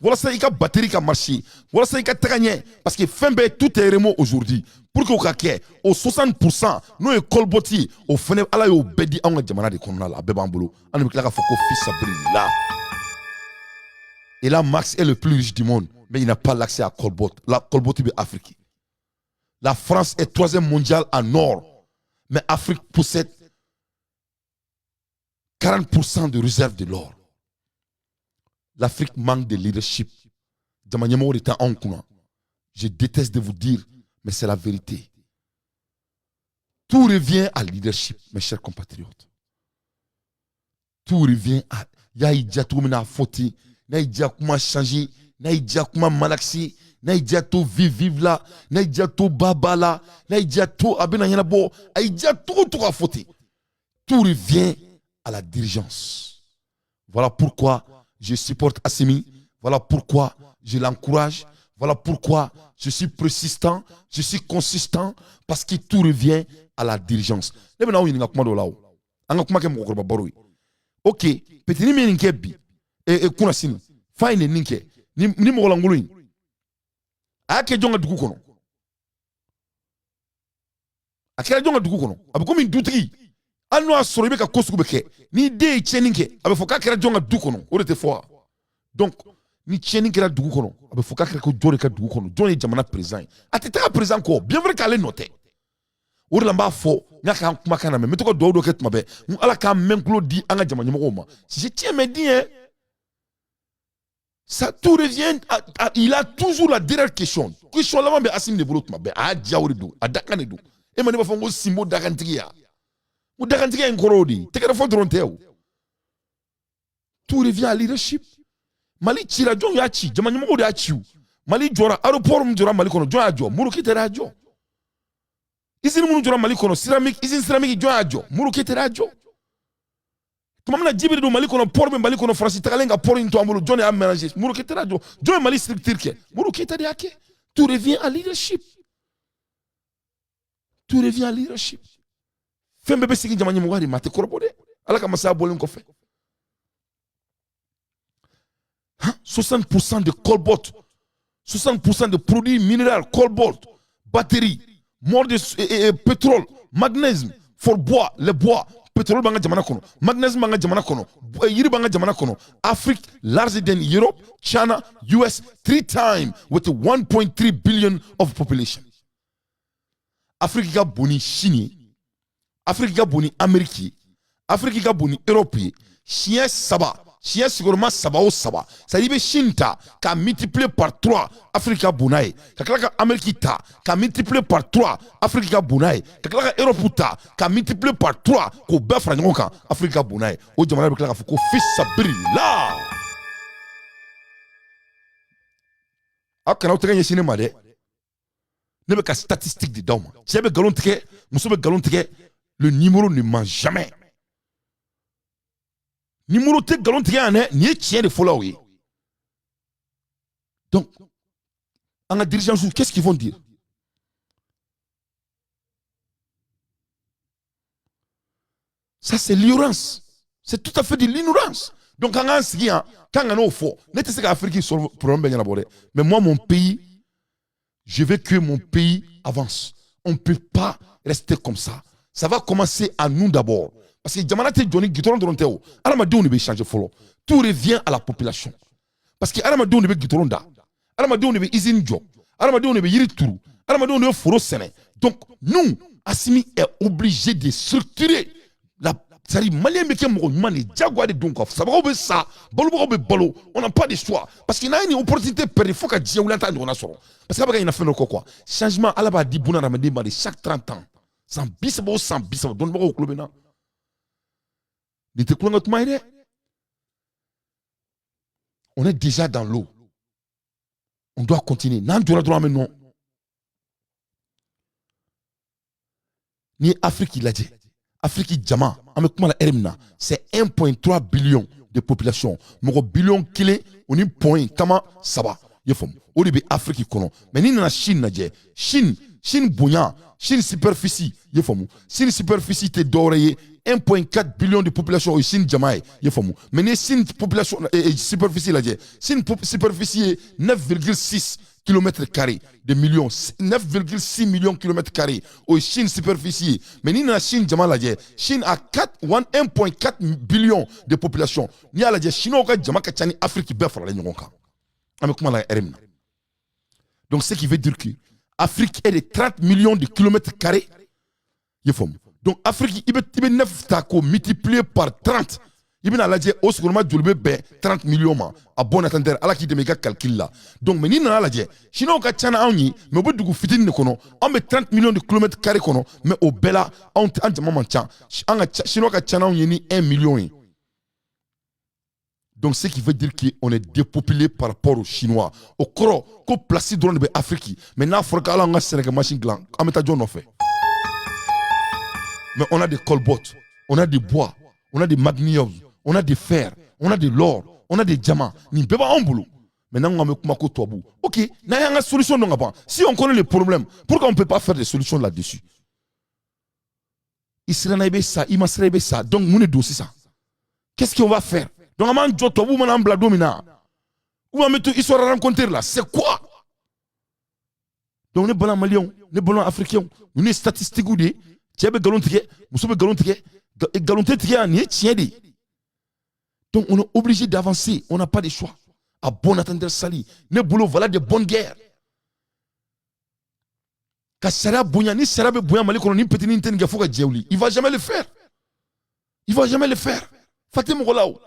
Walasa i ka batterie ka marcher, walasa i ka taga ɲɛ, parce que fɛn bɛɛ, tout est remote aujourd'hui. Pour que o ka kɛ, o 60% n'o ye cobalt ye, o fɛnɛ Ala y'o bɛɛ di anw ka jamana de kɔnɔna la. A bɛɛ b'an bolo. An de bɛ tila k'a fɔ ko fisabilila. Et là, Max est le plus riche du monde, mais il n'a pas l'accès à cobalt. La cobalt bɛ Afrique. La France est troisième mondial en or, mais Afrique possède 40% de réserve de l'or. L'Afrique manque de leadership. Jama ɲɛmɔgɔ de tɛ anw kunna. Je déteste de vous dire, mais c'est la vérité. Tout revient à leadership, mes chers compatriotes. Tout revient à y'a y'i diya cogo min na a fɔ ten, n'a y'i diya kuma changer, n'a y'i diya kuma malaxer, n'a y'i diya to vive vive la, n'a y'i diya to ba ba la, n'a y'i diya to a bɛna ɲɛnabɔ, a y'i diya cogo o cogo a fɔ ten. Tout revient à la dirigeance. Voilà pourquoi je supporte Assimi. Voilà pourquoi je l'encourage. Voilà pourquoi je suis persistant, je suis consistant, parce que tout revient à la dirigeance. Ne bɛna aw ɲininka kuma dɔ la o. An ka kuma kɛ mɔgɔkɔrɔba baro ye. Ok, petini min ye nin kɛ bi, e kunna sini, fa ye nin kɛ, ni mɔgɔ lankolon in, a y'a kɛ jɔn ka dugu kɔnɔ? A kɛra jɔn ka dugu kɔnɔ? A bɛ komi dutigi, hali n'o y'a sɔrɔ i bɛ ka ko sugu bɛ kɛ, n'i den ye tiɲɛni kɛ, a bɛ fɔ k'a kɛra jɔn ka du kɔnɔ, o de tɛ fɔ wa? Donc ni tiɲɛni kɛra dugu kɔnɔ, a bɛ fɔ k'a kɛra ko jɔn de ka dugu kɔnɔ, jɔn ye jamana président ye? A tɛ taga président kɔ, bien vrai k'ale nɔ tɛ. O de la n b'a fɔ, n y'a k'an kumakan na mɛn, n bɛ to ka dugawu dɔ kɛ tuma bɛɛ, n ko Ala k'an mɛn tulo di an ka jama ɲɛmɔgɔw ma. Si je tiens mes dits, hein, ça tout revient à, il a toujours la dernière question. Question laban bɛ Assimi de bolo tuma bɛɛ. A y'a diya, o de don, a dakan de don. E ma ne b'a fɔ n ko Sinbo dakantigi ya, n ko dakantigiya in kɔrɔ o de ye, tɛgɛrɛ fɔ dɔrɔn tɛ o. Tout revient à leadership. Mali cira, jɔn y'a ci? Jama ɲɛmɔgɔw de y'a ci o. Mali jɔra, aéroport min jɔra Mali kɔnɔ, jɔn y'a jɔ? Modibo Keyita de y'a jɔ. Usine minnu jɔra Mali kɔnɔ, céramique, usine céramique, jɔn y'a jɔ? Modibo Keyita de y'a jɔ. Tuma min na ji bɛ don Mali kɔnɔ, port bɛ Mali kɔnɔ, Faransi tagalen ka port in to an bolo, jɔn de y'a ménager? Modibo Keyita de y'a jɔ. Jɔn ye Mali structure kɛ? Modibo Keyita de y'a kɛ. Tout revient à leadership. Tout revient à leadership. Fɛn bɛɛ bɛ segin jama ɲɛmɔgɔ de ma, a tɛ kɔrɔbɔ dɛ. Ala ka masaya bɔlen kɔfɛ, 60% de cobalt, 60% de produits minéraux, cobalt, batterie, mort de pétrole, magnésium, for bois, les bois, pétrole b'an ka jamana kɔnɔ, magnésium b'an ka jamana kɔnɔ, yiri b'an ka jamana kɔnɔ. Afrique larger than Europe, China, US three times with 1.3 billion of population. Afrique ka bon ni Chine ye, Afrique ka bon ni Amérique ye, Afrique ka bon ni Europe ye siɲɛ 3, siɲɛ sigiyɔrɔma 3 o 3. C'est à dire i bɛ Chine ta k'a multiplier par 3, Afrique ka bon n'a ye, ka tila ka Amérique ta k'a multiplier par 3, Afrique ka bon n'a ye, ka tila ka Europe ta k'a multiplier par 3, k'o bɛɛ fara ɲɔgɔn kan, Afrique ka bon n'a ye. O jamana bɛ tila k'a fɔ ko fisabilila. Aw kana aw tɛgɛ ɲɛsin ne ma dɛ, ne bɛ ka statistique de d'aw ma. Cɛ bɛ nkalon tigɛ, muso bɛ nkalon tigɛ, le numéro ne ment jamais. Numéro tɛ nkalon tigɛ yan dɛ, nin ye tiɲɛ de fɔlɔ aw ye. Donc an ka dirigeants, qu'est-ce qu'ils vont dire? Ça, c'est l'ignorance, c'est tout à fait de l'ignorance. Donc an k'an sigi yan k'an ka n'o fɔ, ne tɛ se ka Afrique sɔrɔ problème bɛɛ ɲɛnabɔ dɛ, mais moi, mon pays, je veux que mon pays avance. On ne peut pas rester comme ça. Ça va commencer à nous d'abord. Parce que jamana tɛ jɔ ni goudron dɔrɔn tɛ o. Adamadenw de bɛ changer fɔlɔ. Tout revient à la population. Parce que adamadenw de bɛ goudron da. Adamadenw de bɛ usine jɔ. Adamadenw de bɛ yiri turu. Adamadenw de bɛ foro sɛnɛ. Donc nous, Assimi est obligé de structurer la, c'est-à-dire Malien bɛ kɛ mɔgɔ ɲuman de ye, diyagoya de don quoi. Sabagaw bɛ sa, balobagaw bɛ balo, on n'a pas de choix. Parce que n'an ye nin opportunité perdre, fo ka diɲɛ wuli an t'a ɲɔgɔnna sɔrɔ. Parce que a bɛ ka ɲinɛ fɛn dɔ kɔ quoi. Changement, Ala b'a di buna hadamaden ma de chaque 30 ans. San 30 o san 30, dɔnnibagaw tulo bɛ n na. Nin tɛ kulonkɛ kuma ye dɛ. On est déjà dans l'eau. On doit continuer. N'an jɔra dɔrɔn an bɛ nɔ. N'i ye Afrique lajɛ, Afrique jama, an bɛ kuma la heure min na, c'est 1.3 billion de population. Mɔgɔ billion 1 o ni point kama 3. I y'a faamu? O de bɛ Afrique kɔnɔ. Mais n'i nana Chine lajɛ, Chine Chine bonya, Chine superficie, i ye faamu? Chine superficie tɛ dɔwɛrɛ ye, 1.4 billion de population, o ye Chine jama ye, i ye faamu? Mais n'i ye Chine population superficie lajɛ, Chine superficie ye 9,6 kilomètres carrés de millions, 9,6 millions kilomètres carrés, o ye Chine superficie ye. Mais n'i nana Chine jama lajɛ, Chine a 4 1.4 billion de population. N'i y'a lajɛ, Chinois ka jama ka ca ni Afrique bɛɛ faralen ɲɔgɔn kan. An bɛ kuma la heure min na. Donc ce qui veut dire que Afrique est de 30 millions de kilomètres carrés, i ye faamu? Donc Afrique, i bɛ 9 ta k'o multiplier par 30, i bɛna lajɛ o sigiyɔrɔma joli bɛ bɛn 30 millions ma. À bon entendeur, Ala k'i dɛmɛ i ka calcul la. Donc mais n'i nana lajɛ, Chinois ka ca n'anw ye, mais u bɛ dugu fitinin de kɔnɔ. Anw bɛ 30 millions de kilomètres carrés kɔnɔ, mais o bɛɛ la anw an jama man ca. An ka Chinois ka ca n'anw ye ni 1 million ye. Donc ce qui veut dire qu'on est dépopulé par rapport aux Chinois. O kɔrɔ ko place dɔrɔn de bɛ Afrique. Mais n'a fɔra k'ala an ka sɛnɛkɛ machine dilan, an bɛ taa jɔn nɔfɛ? Mais on a des cobalt, on a des bois, on a des magnésium, on a des fer, on a de l'or, on a des diamants. Nin bɛɛ b'anw bolo. Maintenant, an bɛ kuma ko tubabu. Ok, n'an y'an ka solution dɔn ka ban, si on connaît les problèmes, pourquoi on ne peut pas faire des solutions là-dessus? I siranna, i bɛ sa, i ma siran, i bɛ sa. Donc mun de don sisan? Qu'est-ce qu'on va faire? Donc an b'an jɔ tubabu mana an bila don min na, ou an bɛ to histoire rencontrer la, c'est quoi? Donc ne balima maliyɛnw, ne balima africains, ninnu ye statistiques de ye. Cɛ bɛ nkalon tigɛ, muso bɛ nkalon tigɛ, nkalon tɛ tigɛ yan, nin ye tiɲɛ de ye. Donc on est obligé d'avancer, on n'a pas de choix. À bon entendeur, salut. Ne bolo, voilà de bonnes guerres. Ka sariya bonya, ni sariya bɛ bonya Mali kɔnɔ, ni petini tɛ nin kɛ fo ka jɛ wuli. Il va jamais le faire. Il va jamais le faire. Fa tɛ mɔgɔ la o.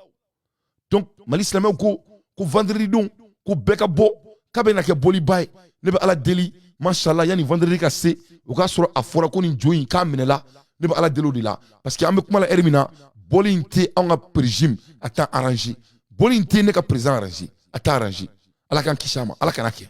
Donc Mali silamɛw ko ko vendredi don, ko bɛɛ ka bɔ, k'a bɛ na kɛ bɔliba ye. Ne bɛ Ala deli, mashallah, yanni vendredi ka se, o k'a sɔrɔ a fɔra ko nin jo in k'a minɛla. Ne bɛ Ala deli o de la, parce que an bɛ kuma la heure min na, bɔli in tɛ anw ka régime, a t'a arranger. Bɔli in tɛ ne ka président arranger, a t'a arranger. Ala k'an kisi a ma, Ala kana kɛ.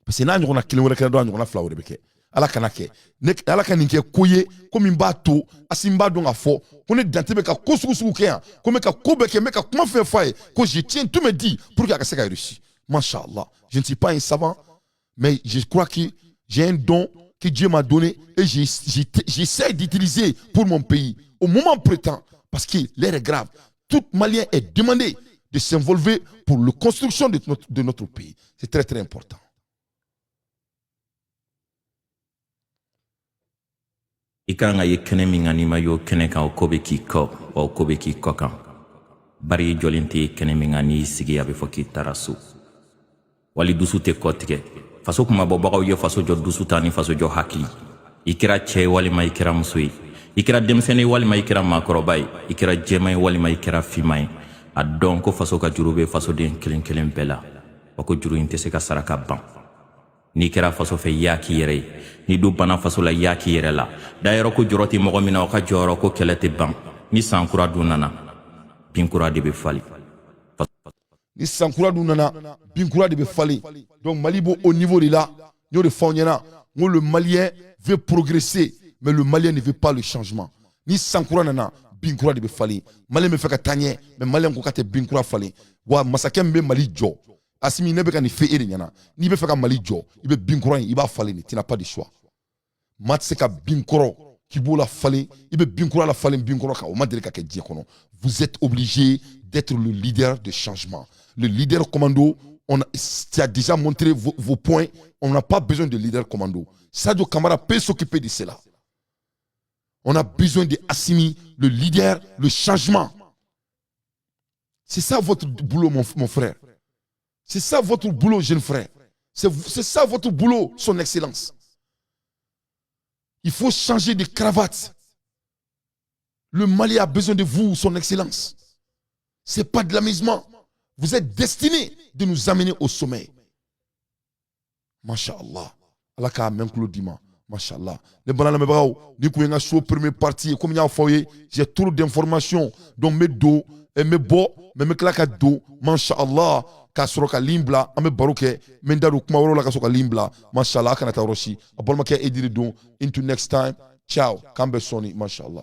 Parce que n'a ɲɔgɔnna kelen wɛrɛ kɛra dɔrɔn, a ɲɔgɔnna fila wɛrɛ bɛ kɛ. Ala kana kɛ. Ne Ala ka nin kɛ ko ye, ko min b'a to Asimi b'a dɔn k'a fɔ ko ne dante bɛ ka ko sugu sugu kɛ yan, ko n bɛ ka ko bɛɛ kɛ, n bɛ ka kuma fɛn f'a ye, ko je tiens tous mes dits pour que a ka se ka réussir. Mashallah, je ne suis pas un savant, mais je crois que j'ai un don que Dieu m'a donné et j'essaie d'utiliser pour mon pays au moment présent, parce que l'heure est grave. Tout Malien est demandé de s'involver pour la construction de notre pays. C'est très très important. I kan ka ye kɛnɛ min kan, n'i ma y'o kɛnɛ kan, o ko bɛ k'i kɔ wa, o ko bɛ k'i kɔ kan. Bari i jɔlen tɛ kɛnɛ min kan, n'i sigi, a bɛ fɔ k'i taara so. Wali dusu tɛ kɔ tigɛ. Faso kumabɔbagaw ye faso jɔ dusu ta ni faso jɔ hakili. I kɛra cɛ ye walima i kɛra muso ye, i kɛra denmisɛnnin ye walima i kɛra maakɔrɔba ye, i kɛra jɛman ye walima i kɛra finman ye, a dɔn ko faso ka juru bɛ fasoden kelen kelen bɛɛ la, wa ko juru in tɛ se ka sara ka ban. N'i kɛra faso fɛ, i y'a k'i yɛrɛ ye. N'i dun banna faso la, i y'a k'i yɛrɛ la. Dayɔrɔ ko jɔrɔ tɛ mɔgɔ min na, o ka jɔyɔrɔ ko kɛlɛ tɛ ban. Ni san kura dun nana, bin kura de bɛ falen. Ni san kura dun nana, bin kura de bɛ falen. Donc Mali b'o au niveau de la. N y'o de fɔ aw ɲɛna, n ko le Malien veut progresser, mais le Malien ne veut pas le changement. Ni san kura nana, bin kura de bɛ falen. Malien bɛ fɛ ka taa ɲɛ, mais Malien ko k'a tɛ bin kura falen. Wa masakɛ min bɛ Mali jɔ, Asimi, ne bɛ ka nin fɛ e de ɲɛna. N'i bɛ fɛ ka Mali jɔ, i bɛ bin kura in, i b'a falen de. Tu n'as pas de choix. Maa tɛ se ka bin kɔrɔ k'i b'o la falen, i bɛ bin kura la falen bin kɔrɔ kan, o ma deli ka kɛ diɲɛ kɔnɔ. Vous êtes obligé d'être le leader de changement, le leader commando. Tu as déjà montré vos points. On n'a pas besoin de leader commando. Sadio Kamara peut s'occuper de cela. On a besoin de Assimi, le leader, le changement. C'est ça votre boulot, mon frère. C'est ça votre boulot, jeune frère. C'est ça votre boulot, son excellence. Il faut changer de cravate. Le Mali a besoin de vous, son excellence. Ce n'est pas de l'amusement. Vous êtes destiné de nous amener au sommet. Masha'Allah. Allah k'a mɛn kulo d'i ma. Masha'Allah. Ne bana lamɛnbagaw, ni kun ye n ka show première partie ye, komi n y'a fɔ aw ye, j'ai trop d'informations. Donc n bɛ don, n bɛ bɔ, mais n bɛ tila ka don, Masha'Allah, k'a sɔrɔ ka ligne bila, an bɛ baro kɛ, n bɛ n da don kuma wɛrɛw la ka sɔrɔ ka ligne bila. Masha'Allah, a kana taa yɔrɔ si. A balimakɛ Ediri don. Into next time. Ciao. K'an bɛ sɔɔni. Masha'Allah.